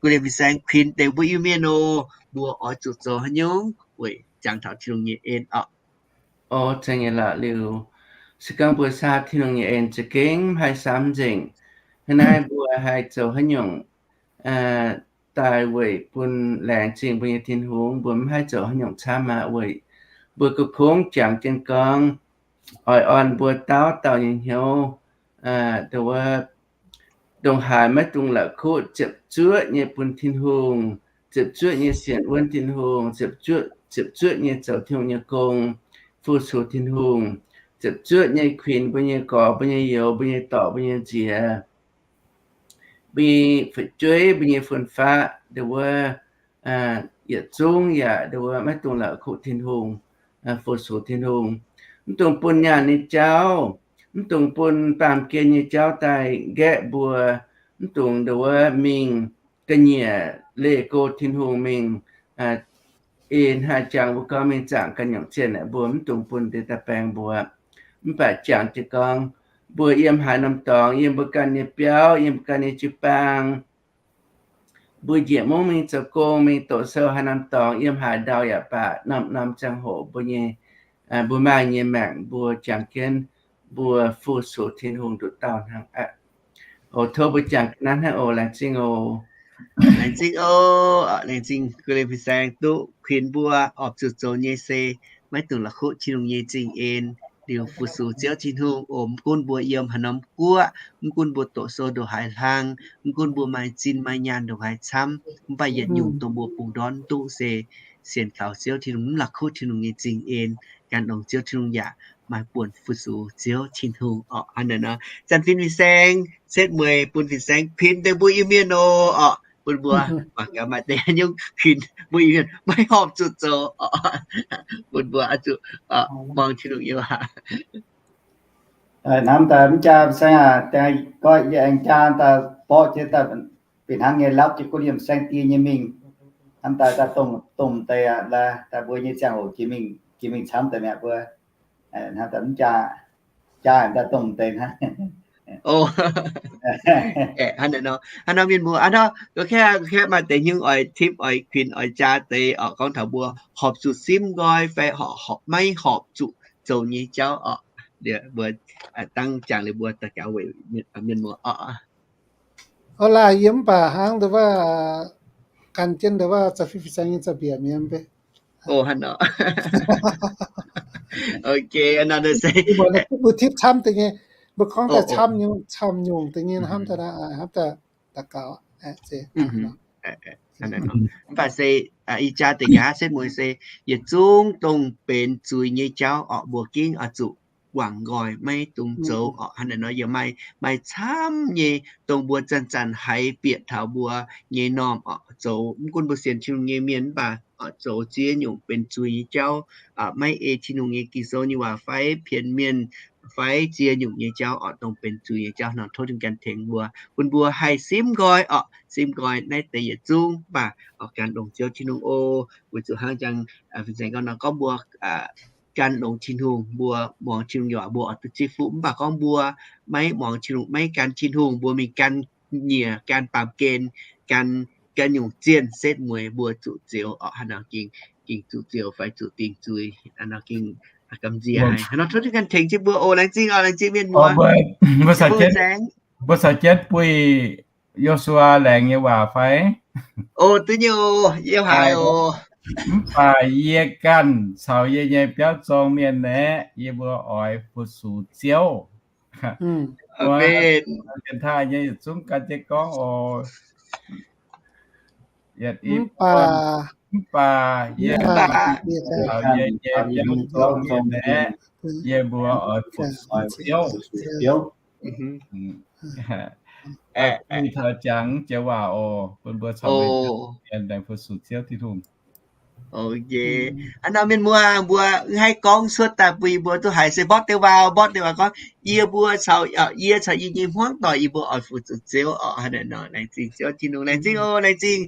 guei liemh fin-saeng kuinx deix mbuo Iu-Mienh oc, mbuo oix zuqc zoux haaix nyungc weic jangx taux Tin-Hungh nyei en oc. O, ceng nyei lorqc liuz, se gorngv mbuo saah Tin-Hungh nyei en za'gengh mv haih samv nzengc. Hnangv naaiv mbuo haih zoux haaix nyungc daaih weic bun laengz zingh mbuo nyei Tin-Hungh? Mbuo mv haih zoux haaix nyungc camv aqv. Weic mbuo ga'kungx jangx jienv gorngv, oix orn mbuo dauh dauh nyei hnyouv, ndongc wuov, ndongc haaix maiv dungx la'kuqv ziepc zuoqv nyei bun Tin-Hungh, ziepc zuoqv nyei sienx wuonv Tin-Hungh, ziepc zuoqv nyei zoux Tin-Hungh nyei gong, fu-sux Tin-Hungh, ziepc zuoqv nyei kuinx mbuo nyei gorx, mbuo nyei youz, mbuo nyei dorc, mbuo nyei nziex, mbuo nyei fu'jueiv, mbuo nyei fun-faqv, ndongc wuov, yietc zungv yaac ndongc wuov maiv dungx la'kuqv Tin-Hungh, fu-sux Tin-Hungh. Mv dungx bun nyaanh nyei jauv, mv dungx bun baamh gen nyei jauv daaih nqaeqv mbuo, mv dungx ndongc wuov mingh ga'nyiec leih go Tin-Hungh mingh, eix hnangv jangx mbuo gorngv mingh zaangc ganh nyungc zienh aeqv, mbuo mv dungx bun deix daaih baeng mbuo. Mv baac jangx jienv gorngv, mbuo yiem haaix norm dorngx, yiem mbuo ganh nyei biauv, yiem mbuo ganh nyei jiu-baang, mbuo njiec mungv mingh zoux gong, mingh doqc sou haaix norm dorngx, yiem haaix ndau yaac baac, norm-norm ziangh hoc mbuo nyei, mbuo maaih nyei maengc mbuo jangx jienv mbuo fu-sux Tin-Hungh nduqc dauh hnangv aqv. Oc, tov mbuo jangx ga'naaiv hnangv oc. Laengz zingh oc. Laengz zingh oc. Laengz zingh guei liemh fin-saeng duqv kuinx mbuo horpc zuqc zoux nyei se maiv dungx la'kuqv Tin-Hungh nyei zingh en, liuz fu-sux Ziouv Tin-Hungh oc. Mv gunv mbuo yiem haaix norm guoqv, mv gunv mbuo doqc sou ndongc haaix hlang, mv gunv mbuo maaih zinh maaih nyaanh ndongc haaix camv, mv baac yietc nyungc dongh mbuo bungx ndortv duqv se sienx kaux Ziouv Tin-Hungh, mv la'kuqv Tin-Hungh nyei zingh en, gan longx Ziouv Tin-Hungh yaac maaih buonc fu-sux Ziouv Tin-Hungh oc. Hnangv naaiv nor, zanc fim fin-saeng setv mueiz bun fin-saeng kuinx deix mbuo Iu-Mienh oc, oc, bun mbuo mangc gaax maaih deix nyungc kuinx mbuo Iu-Mienh maiv horpc zuqc zoux oc, bun mbuo oix zuqc muangx Tin-Hungh nyei waac. Hnamv daaih mv jaa fin-saeng aac, goiv yie aengx jaa daaih borqv jienv daaih bieqc hnangv nyei, lapv jienv guei liemh fin-saeng die nyei mingh. Hnamv daaih daaih dongh, dongh deix aqv, daaih mbuo nyei ziangh hoc jiex mingh, jiex mingh camv deix mi'aqv mbuo. Hnamv daaih mv jaa, jaa daaih dongh deix hnangv. Hnangv nor, hnangv nor mienh muoz, hnangv nor, kaeqv, kaeqv maaih deix nyungc oix tipv, oix kuinx, oix jaa deix oc, gorngv taux mbuo horpc zuqc simv nqoi fai maiv horpc zuqc zoux nyei jauv oc. Mbuo dangv jangx liuz mbuo daux gaux weic mienh muoz oc. Oc laaih, yie mv baac hnangv deix wuov, gan jienv deix wuov zanc fim fin-saeng nyei za'biec mienh mbe. O, hnangv nor. Ok, hnangv nor se mbuo tipv camv deix nyei, mbuo gorngv daaih camv nyungc, camv nyungc deix nyei hnamv daaih, hnamv daaih daux gaux. Mv baac se ih jaa deix nqa'haav setv mueiz se yietc zungv dongh benx zuiz nyei jauv oc, mbuo gengh oix zuqc guangc nqoi, maiv dungx zoux oc. Hnangv naaiv nor yie maaih, maaih camv nyei dongh mbuo zanc-zanc haiz bieqc taux mbuo nyei normh oc, zoux mv gunv mbuo sienx Tin-Hungh nyei mienh mv baac oc, zoux ziex nyungc benx zuiz nyei jauv, maiv ei Tin-Hungh nyei Ging-Sou nyei waac fai pienx mienh fai ziex nyungc nyei jauv oc, dongh benx zuiz nyei jauv nor, tov Tin-Hungh gan tengx mbuo, bun mbuo haih simv nqoi oc, simv nqoi naaiv deix yietc zungv mv baac oc, gan longx Ziouv Tin-Hungh oc. Weic zuqc hnangv jangx fin-saeng gorngv nor, gorngv mbuo gan longx Tin-Hungh, mbuo muangx Tin-Hungh nyei waac mbuo oix duqv zipv fuqv. Mv baac gorngv mbuo maiv muangx Tin-Hungh, maiv gan Tin-Hungh, mbuo mingh gan nyiec, gan baamh gen, gan, gan nyungc zienh setv mueiz, mbuo zuqc zioux oc. Hnangv nor ging, ging zuqc zioux fai zuqc dingc zuiz, hnangv nor ging gamh nziex haic. Hnangv nor tov Tin-Hungh gan tengx jienv mbuo oc. Laengz zingh oc, laengz zingh mienh muoz. Mbuo caux jienv buih Yo^su^waa laengz nyei waac fai? O, duqv nyei oc, yiem haaix oc. Mv baac yie ganh caux yie nyei biauv zorng mienh aeqv, yie mbuo oix fu-sux Ziouv. Mbuo Janx-Taiv nyei yietc zungv gan jienv gorngv oc. Yietc i, mv baac, mv baac yie, yie, yie, yie mbuo oix fu-sux Ziouv. Taux jangx jiex waac oc, bun mbuo caux meih laengz fu-sux Ziouv Tin-Hungh. Hnangv nor mienh muoz, mbuo haih gorngv cuotv daaih bun yie mbuo duqv haiz se mborqv deix waac, mborqv deix waac gorngv, yie mbuo caux, yie caux yie nyei hmuangv doic yie mbuo oix fu-sux Ziouv oc. Hnangv naaic nor, laengz zingh Ziouv Tin-Hungh, laengz zingh oc, laengz zingh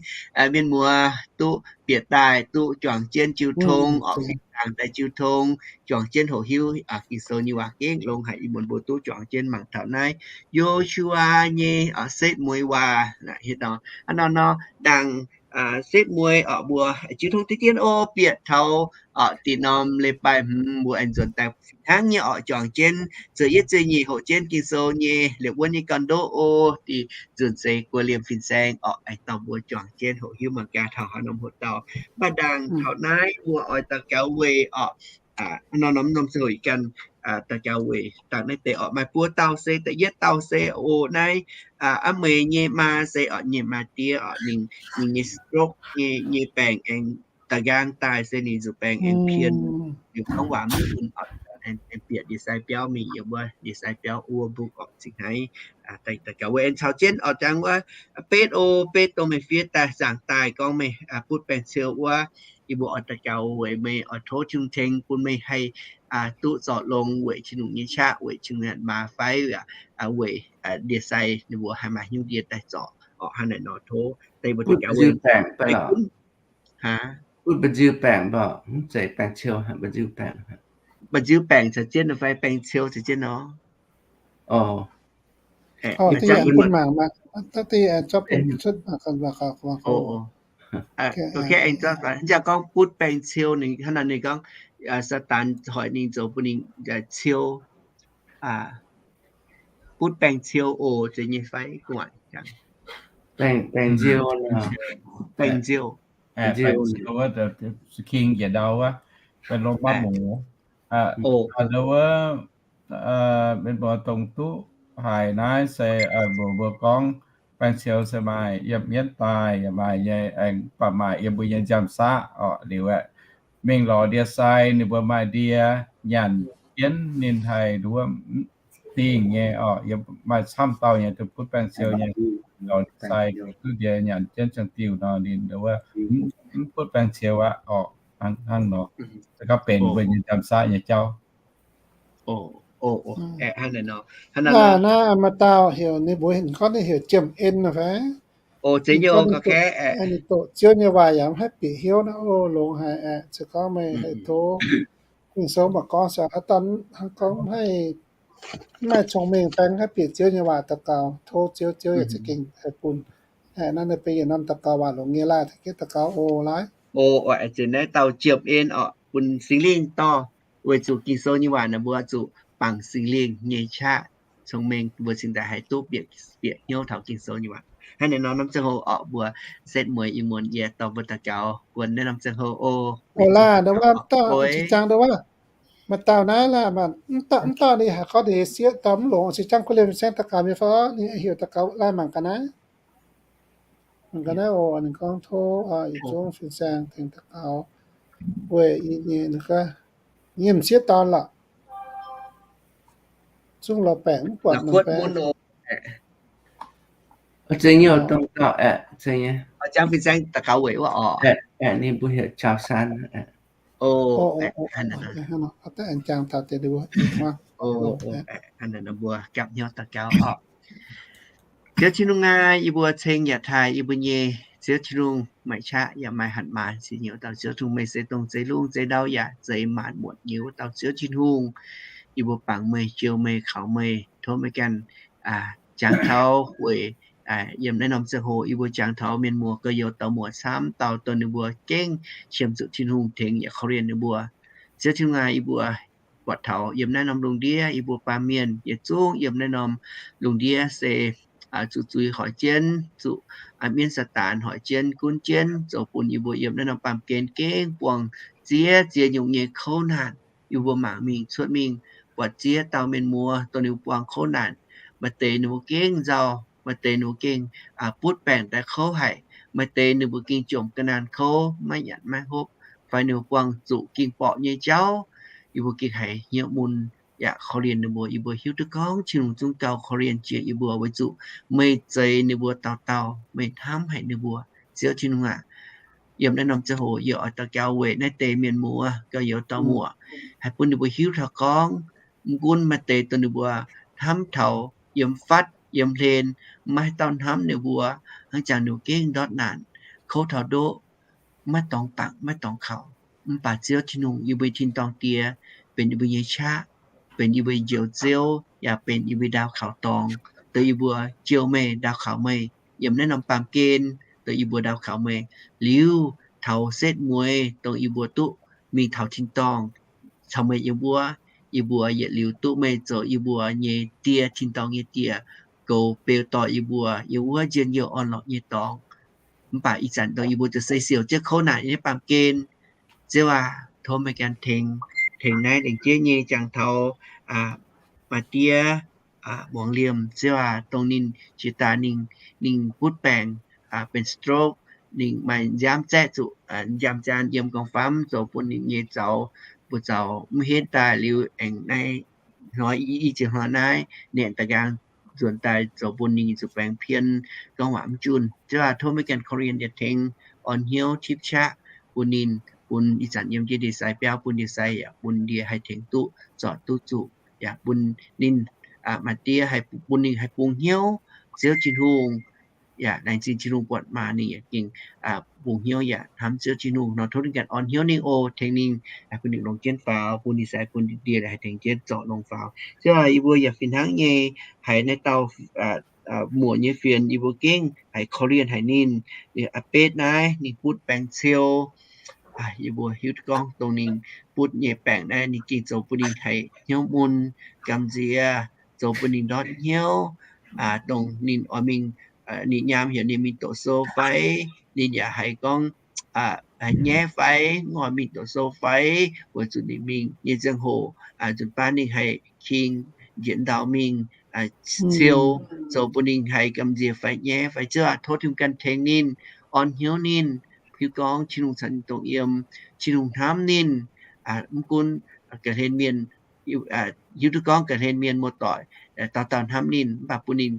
mienh muoz duqv bieqc daaih duqv juangc jienv jiu tong oc, fih zaangc daaih jiu tong, juangc jienv hoqc hiuv Ging-Sou nyei waac gengh longx haic. Ih muonz mbuo duqv juangc jienv mangc taux naaiv Yo^su^waa nyei setv mueiz waac. Hnangv nor, ndaangc setv mueiz oc, mbuo jiu tong deix dien oc, bieqc taux oc, da'nyeic norm leiz-baaix hmz mbuo aengx nzuonx daaih hnangv nyei oc, juangc jienv za'yietv za'nyeic hoqc jienv Ging-Sou nyei liepc wuonv nyei ganh ndoqv oc, da'nyeic nzunc seix guoqv liemh fin-saeng oc, aengx dorh mbuo juangc jienv hoqc hiuv mangc gaax taux haaix norm hoc dauh. Mv baac ndaangc taux naaiv mbuo oix daux gaux weic oc, norm norm ziangh hoc ganh daux gaux weic dangh naaiv deix oc. Maaih buo dauh se, da'yietv dauh se oc, naaiv aa meih nyei maa se oc, nyei maa-diev oc, ninh, ninh nyei stroke nyei, nyei baengc aengx da'nqaang daaih se ninh zuqc baengh aengx pien, ninh gorngv waac mv mun oc, aengx bieqc ndie-sai biauv mingh yiem wuov ndie-sai biauv wuov mbungv oc. Cingx haiz daux gaux weic aengx caux jienv oc, jangx wuov betv o, betv dongh meih fiev daaih zaangc daaih gorngv meih butv baengh ceu wuov, yie mbuo oix daux gaux weic meih oix tov Tin-Hungh tengx bun meih haih duqv zorc longx weic Tin-Hungh nyei qaqv, weic Tin-Hungh nyei maa fai weic ndie-sai ninh mbuo haih maaih hnyouv ndie daaih zorc oc. Hnangv naaic nor tov deix mbuo daux gaux weic gunv. Butv mba'nziu baengc mv zeiz baengh ceu, mba'nziu baengc, mba'nziu baengc caux jienv nor fai baengh ceu caux jienv nor. Hnangv gorngv butv baengh ceu ninh hnangv nor ninh gorngv, Saadaan hoic ninh zoux bun ninh ceu, butv baengh ceu oc, zeiz nyei fai? Baengh nziou, baengh nziou, king njiec ndau wuov, baengh lomh maiv muoz. Wuov, mienh mbuo dongh duqv haiz naaiv se mbuox mbuo gorngv baengh ceu se maaih yiem mienv daaih yaac maaih nyei, aengx baac maaih yiem mbuo nyei njang-saqv oc. Liuz aeqv, mingh lorz ndie-sai ninh mbuo maaih ndie nyanc jienv ninh haih nduov dingh nyei oc. Yiem maaih camv dauh nyei duqv butv baengh ceu nyei, lorz ndie-sai duqv ndie nyanc jienv ziangh diuh nor ninh wuov mv butv baengh ceu aqv oc. Hnangv nor, se gorngv benx mbuo nyei njang-saqv nyei jauv. Naaiv maaih dauh heuc ninh mbuo gorngv ninh heuc Jiem En fai? Ninh doqc Ziouv nyei waac yaac mv haih bieqc hnyouv naaiv oc, longx haic aeqv. Se gorngv meih haih tov Ging-Sou mangc gorngv se haaix dauh gorngv mv maaih cong-mengh fai mv haih bieqc Ziouv nyei waac daux gaux, tov Ziouv, Ziouv yaac za'gengh haih bun. Aeqv, naaiv ninh benx yietc norm daux gaux waac longx nyei laaic, tengx jienv daux gaux oc. Laaic, aeqv, naaiv dauh Jiem En oc, bun Singx Lingh dorh, weic zuqc Ging-Sou nyei waac naaic mbuo zuqc bangc Singx Lingh nyei qaqv, cong-mengh mbuo cingx daaih haih duqv bieqc, bieqc hnyouv taux Ging-Sou nyei waac. Hnangv naaiv nor norm ziangh hoc oc, mbuo setv mueiz ih muonz yie dorh mbuo daux gaux buonc naaiv norm ziangh hoc oc. Laaic, ndau wuov, jiex jangx ndau wuov, maaih dauh naaiv laaic, mv dauh ninh haiz gorngv ninh sieqv dorh mv longx, jiex jangx guv liemh fin-saeng daux gaux mingh fai, ninh heuc daux gaux laaic mangc gaax naaiv. Mangc gaax naaiv oc, ninh gorngv tov yietc zungv fin-saeng tengx daux gaux weic yie nyei, yie m'sieqv dorn lorqc. Zungv lorz baengc mv buatc. Zengc nyei, dongh dauh aeqv, zengc nyei. Jangx fin-saeng daux gaux weic wuov oc. Aeqv, ninh mbuo heuc Jaau San. Mbuo gapv hnyouv daux gaux oc. Ziouv Tin-Hungh aac, yie mbuo ceng yaac taaih yie mbuo nyei Ziouv Tin-Hungh, maaih qaqv yaac maaih hatc maaz, ziex nyei wuov dauh Ziouv Tin-Hungh, meih se dongh zeix lungh zeix ndau yaac zeix maanc muotc nyei wuov dauh Ziouv Tin-Hungh. Yie mbuo bangc meih, jouh meih, kaux meih, tov meih ganh jangx taux weic yiem naaiv norm ziangh hoc yie mbuo jangx taux mienh muoz gorx-youz dauh muoz camv dauh, dongh ninh mbuo gengh qiemx zuqc Tin-Hungh tengx yaac korv-lienh ninh mbuo. Ziouv Tin-Hungh aac, yie mbuo buatc taux yiem naaiv norm lungh ndiev yie mbuo baamh mienh yietc zungv yiem naaiv norm lungh ndiev se zuqc zuiz hoic jienv, zuqc mienv Saadaan hoic jienv, gunv jienv, zoux bun yie mbuo yiem naaiv norm baamh gen gengh buangh ziex ziex nyungc nyei kouv naanc. Yie mbuo mangc mingh cuotv mingh buatc ziex dauh mienh muoz dongh ninh mbuo buangh kouv naanc. Maaih deix ninh mbuo gengh nzauh, maaih deix ninh mbuo gengh butv baengc daaih kouv haic, maaih deix ninh mbuo gengh jomc ga'naanh kouv, maiv nyanc maiv hopv, fai ninh mbuo buangh zuqc ging borqc nyei jauv, yie mbuo gengh haiz hnyouv mun yaac korv-lienh ninh mbuo. Yie mbuo hiuv duqv gorngv Tin-Hungh zungv gauh korv-lienh jiex yie mbuo weic zuqc meih zeix ninh mbuo dauh dauh, meih hnamv haic ninh mbuo. Ziouv Tin-Hungh aac, yiem naaiv norm ziangh hoc yie oix daux gaux weic naaiv deix mienh muoz gauh youz dauh muoc, haih bun ninh mbuo hiuv taux gorngv mv gunv maaih deix dongh ninh mbuo hnamv taux yiem fatv yiem hlen, maiv haaix dauh hnamv ninh mbuo, hnangv jangx ninh mbuo gengh ndortv naanc, kouv taux ndoqv, maiv dorngx bangc maiv dorngx kaux. Mv baac Ziouv Tin-Hungh, yie mbuo tin-dorngh Die, benx yie mbuo nyei qaqv, benx yie mbuo njoux Ziouv, yaac benx yie mbuo ndaau kaux dorngx, dongh yie mbuo jouh meih, ndaau kaux meih yiem naaiv norm baamh gen, dongh yie mbuo ndaau kaux meih liuz, taux setv mueiz dongh yie mbuo duqv mingh taux tin-dorngh caux meih yiem wuov, yie mbuo yietc liuz duqv meih zoux yie mbuo nyei Die, tin-dorngh nyei Die, goux beu dorh yie mbuo yiem wuov njien-youh orn-lorqc nyei dorngx. Mv baac ih zanc dongh yie mbuo zuqc se siouc jienv kouv naanc nyei baamh gen, Ziouv aac, tov meih ganh tengx, tengx naaiv lengc jeiv nyei jangx taux maaih diev muangx liemh, Ziouv aac, dongh ninh jiex daaih ninh, ninh butv baengc, benx stroke, ninh maaih nziaamv zaeqv zuqc nziaamv-jaan yiem gorngv-famv zoux bun ninh nyei zaux, mbuo zaux mv henv daaih liuz aengx naaiv hnoi i, i ziepc hnoi naaiv naeqc daaih nqaang nzuonx daaih zoux bun ninh zuqc baengx pien, gorngv waac mv junh. Ziouv aac, tov meih ganh korv-lienh yaac tengx orn hnyouv tipv qaqv bun ninh, bun ih zanc yiem ndie-ndie-sai biauv bun ndie-sai yaac bun ndie haih tengx duqv zorc duqv zuqc, yaac bun ninh, maaih diev haih bun ninh haih bungx hnyouv Ziouv Tin-Hungh. Yaac laengz zingh Tin-Hungh buatc maah ninh yaac gengh bungx hnyouv yaac hnamv Ziouv Tin-Hungh nor, tov ninh ganh orn hnyouv ninh oc, tengx ninh, bun ninh longx jienv faaux, bun ndie-sai bun ndie haih tengx jienv zorc longx faaux. Ziouv aac, yie mbuo yaac fih hnangv nyei haiz naaiv dauh muoc nyei fienx, yie mbuo gengh haiz korv-lienh haic ninh. A'betv naaiv ninh butv baengc ceu, yie mbuo hiuv duqv gorngv dongh ninh butv nyei baengc naaiv ninh gengh zoux bun ninh haiz hnyouv mun gamh nziex, zoux bun ninh ndortv hnyouv, dongh ninh oix mingh, ninh nyaam heuc ninh mingh doqc sou fai, ninh yaac haiz gorngv haiz nyaiv fai, mv oix mingh doqc sou fai, weic zuqc ninh mingh nyei ziangh hoc nzunc baav ninh haih king njiec ndau mingh ceu, zoux bun ninh haiz gamh nziex fai nyaiv fai. Ziouv aac, tov Tin-Hungh ganh tengx ninh, orn hnyouv ninh, hiuv gorngv Tin-Hungh caux ninh dongh yiem, Tin-Hungh hnamv ninh. Mv gunv ga'hlen mienh, hiuv duqv gorngv ga'hlen mienh muoz-doic dauh dauh hnamv ninh, mv baac bun ninh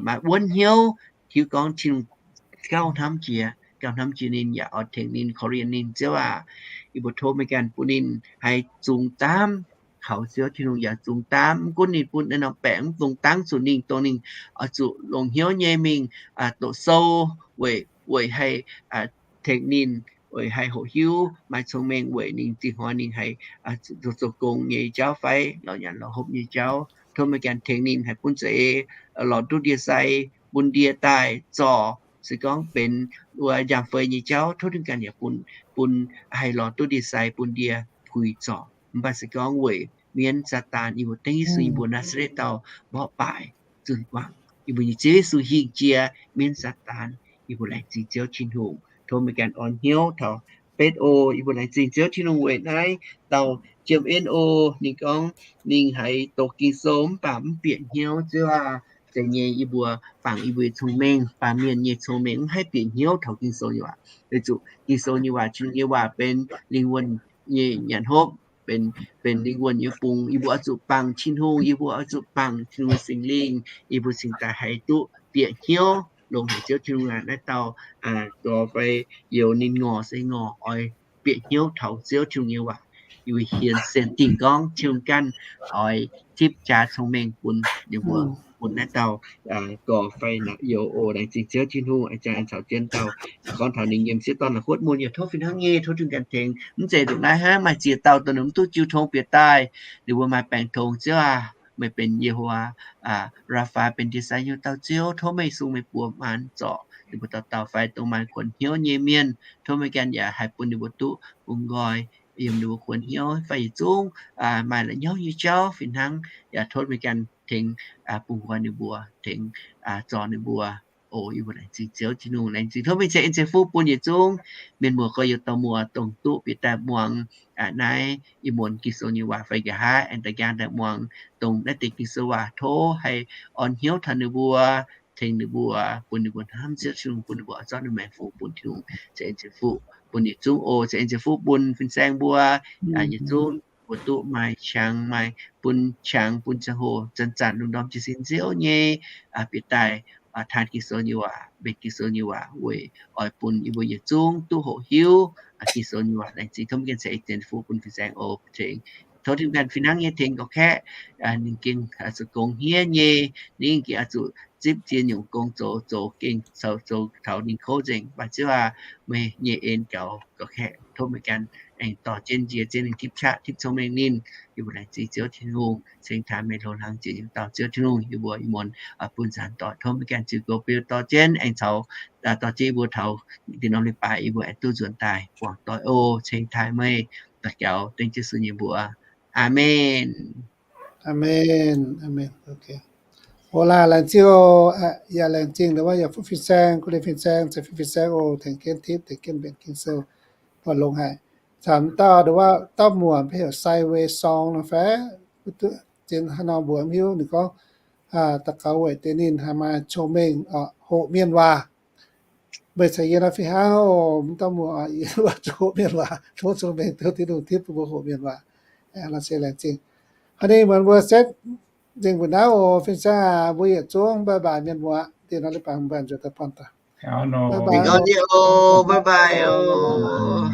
maaih wuonv hnyouv hiuv gorngv Tin-Hungh gauh hnamv jiex, gauh hnamv jiex ninh, yaac oix tengx ninh, korv-lienh ninh. Ziouv aac, yie mbuo tov meih ganh bun ninh haih zungx daamv kaux Ziouv Tin-Hungh, yaac zungx daamv mv gunv ninh bun naaiv norm baengc mv dungx dangv zuqc ninh, dongh ninh oix zuqc longc hnyouv nyei mingh doqc sou weic, weic haih tengx ninh, weic haih hoqc hiuv maaih cong-mengh weic ninh zinh hnoi ninh haih zoux, zoux gong nyei jauv fai lorz nyanc lorz hopv nyei jauv. Tov meih ganh tengx ninh haih bun za'eix lorz duqv ndie-sai, bun ndie daaih zorc. Se gorngv benx wuov njaam fei nyei jauv, tov Tin-Hungh ganh yaac bun, bun haih lorz duqv ndie-sai bun ndie puix zorc. Mv baac se gorngv weic mienv Saadaan, yie mbuo dengv Yesu, yie mbuo Naa^saa^letv dauh mborqv baaic zunh wangc, yie mbuo nyei Ziouv Yesu hingh jiex mienv Saadaan. Yie mbuo laengz zingh Ziouv Tin-Hungh. Tov meih ganh orn hnyouv taux betv oc. Yie mbuo laengz zingh Ziouv Tin-Hungh weic naaiv dauh Jiem En oc. Ninh gorngv ninh haiz doqc Ging-Sou mv baac mv bieqc hnyouv. Ziouv aac, zeiz nyei, yie mbuo bangc yie mbuo nyei cong-mengh, baamh mienh nyei cong-mengh mv haih bieqc hnyouv taux Ging-Sou nyei waac. Weic zuqc Ging-Sou nyei waac, Tin-Hungh nyei waac benx lingh wuonh nyei nyanc hopv, benx, benx lingh wuonh nyei bung. Yie mbuo oix zuqc bangc Tin-Hungh, yie mbuo oix zuqc bangc Tin-Hungh Singx Lingh, yie mbuo cingx daaih haih duqv bieqc hnyouv longx haic. Ziouv Tin-Hungh aac, naaiv dauh gorx fai youz ninh ngorc se ngorc oix bieqc hnyouv taux Ziouv Tin-Hungh nyei waac. Yie mbuo hienx sienx dingh gorngv Tin-Hungh ganh oix tipv jaax cong-mengh bun ninh mbuo, bun naaiv dauh gorx fai youz oc. Laengz zingh Ziouv Tin-Hungh, a'jang caux jienv dauh gorngv taux ninh nyei m'sieqv dorn la'kuotv mun, yie tov fih hnangv nyei, tov Tin-Hungh ganh tengx. Mv zeiz nduqc naaiv hnangv, maaih ziex dauh dongh ninh mv duqv jiu tong bieqc daaih, ninh mbuo maaih baengc tongx. Ziouv aac, meih benx Ye^ho^waa Rapha, benx ndie-sai hnyouv dauh Ziouv. Tov meih sung meih buoz maanz zorc ninh mbuo dauh dauh fai dongh maaih kuonx hnyouv nyei mienh. Tov meih ganh yaac haih bun ninh mbuo duqv bungx nqoi yiem ninh mbuo kuonx hnyouv fai yietc zungv maaih la'nyauv nyei jauv fih hnangv. Yaac tov meih ganh tengx bungx nqoi ninh mbuo, tengx zorc ninh mbuo. oc. Yie mbuo laengz zingh Ziouv Tin-Hungh, laengz zingh tov mingh ceix en ceix fuqv bun yietc zungv mienh muoz gorx-youz dauh muoz dongh duqv bieqc daaih muangx naaiv ih muonz Ging-Sou nyei waac fai nqa'haav aengx daaih njang daaih muangx dongh naaiv deix Ging-Sou waac. Tov haih orn hnyouv taux ninh mbuo, tengx ninh mbuo, bun ninh mbuo hnamv Ziouv Tin-Hungh, bun ninh mbuo oix zorqv ninh maengx fungx bun Tin-Hungh. Ceix en ceix fuqv bun yietc zungv oc. Ceix en ceix fuqv bun fin-saeng mbuo yietc zungv mbuo duqv maaih qangx, maaih bun qangx bun ziangh hoc zanc-zanc lungh ndorm jiez sin nziouv nyei bieqc daaih taan Ging-Sou nyei waac, mbenc Ging-Sou nyei waac weic oix bun yie mbuo yietc zungv duqv hoqc hiuv Ging-Sou nyei waac. Laengz zingh tov mingh ceix en ceix fuqv bun fin-saeng oc. Tov Tin-Hungh ganh fih hnangv nyei tengx gorqv-kaeqv. Ninh gengh zuqc gongx hniev nyei, ninh gengh oix zuqc zipv ziex nyungc gong zoux, zoux gengh zoux taux ninh kouv nzengc. Mv baac Ziouv aac, meih nyei en gaux gorqv-kaeqv. Tov meih ganh aengx dorh jienv nziex, jienv ninh tipv qaqv, tipv cong-mengh ninh. Yie mbuo laengz zingh Ziouv Tin-Hungh, cingx taaih meih loz-hlaang jiex nyungc dauh Ziouv Tin-Hungh. Yie mbuo ih muonz bun nzaanx doic, tov meih ganh ziux goux beu dorh jienv aengx caux, dorh jienv yie mbuo taux dinh norm leiz-baaix yie mbuo aengx duqv nzuonx daaih buangh doic oc. Cingx taaih meih daux gaux dengv Yesu nyei mbuox. Aamen. Aamen. Aamen. Oc, laengz zingh oc. Yaac laengz zingh ndau wuov yaac fuqv fin-saeng, kuv lienh fin-saeng, ceix fuqv fin-saeng oc, tengx jienv tipv, tengx jienv mbenc Ging-Sou, buatc longx haic. Camv dauh ndau wuov dauh muoc mbuo heuc Sai Wei Song nor fai, zien haaix nor mbuo mv hiuv. Ninh gorngv daux gaux weic deix ninh haih maaih cong-mengh, hoqc mienh waac. Meih caux yie nor fih hnangv oc, mv dauh muoc, yie zuqc hoqc mienh waac, tov cong-mengh tov Tin-Hungh tipv bun mbuo hoqc mienh waac. Laengz zingh. Hnangv naaiv muonz mbuo setv nzengc mbuo naaiv oc. Fin-saeng aac, mbuo yietc zungv bye bye mienh muoz. Dinh norm leiz-baaix mbuo nzuonx daaih buangh doic. Bye bye oc.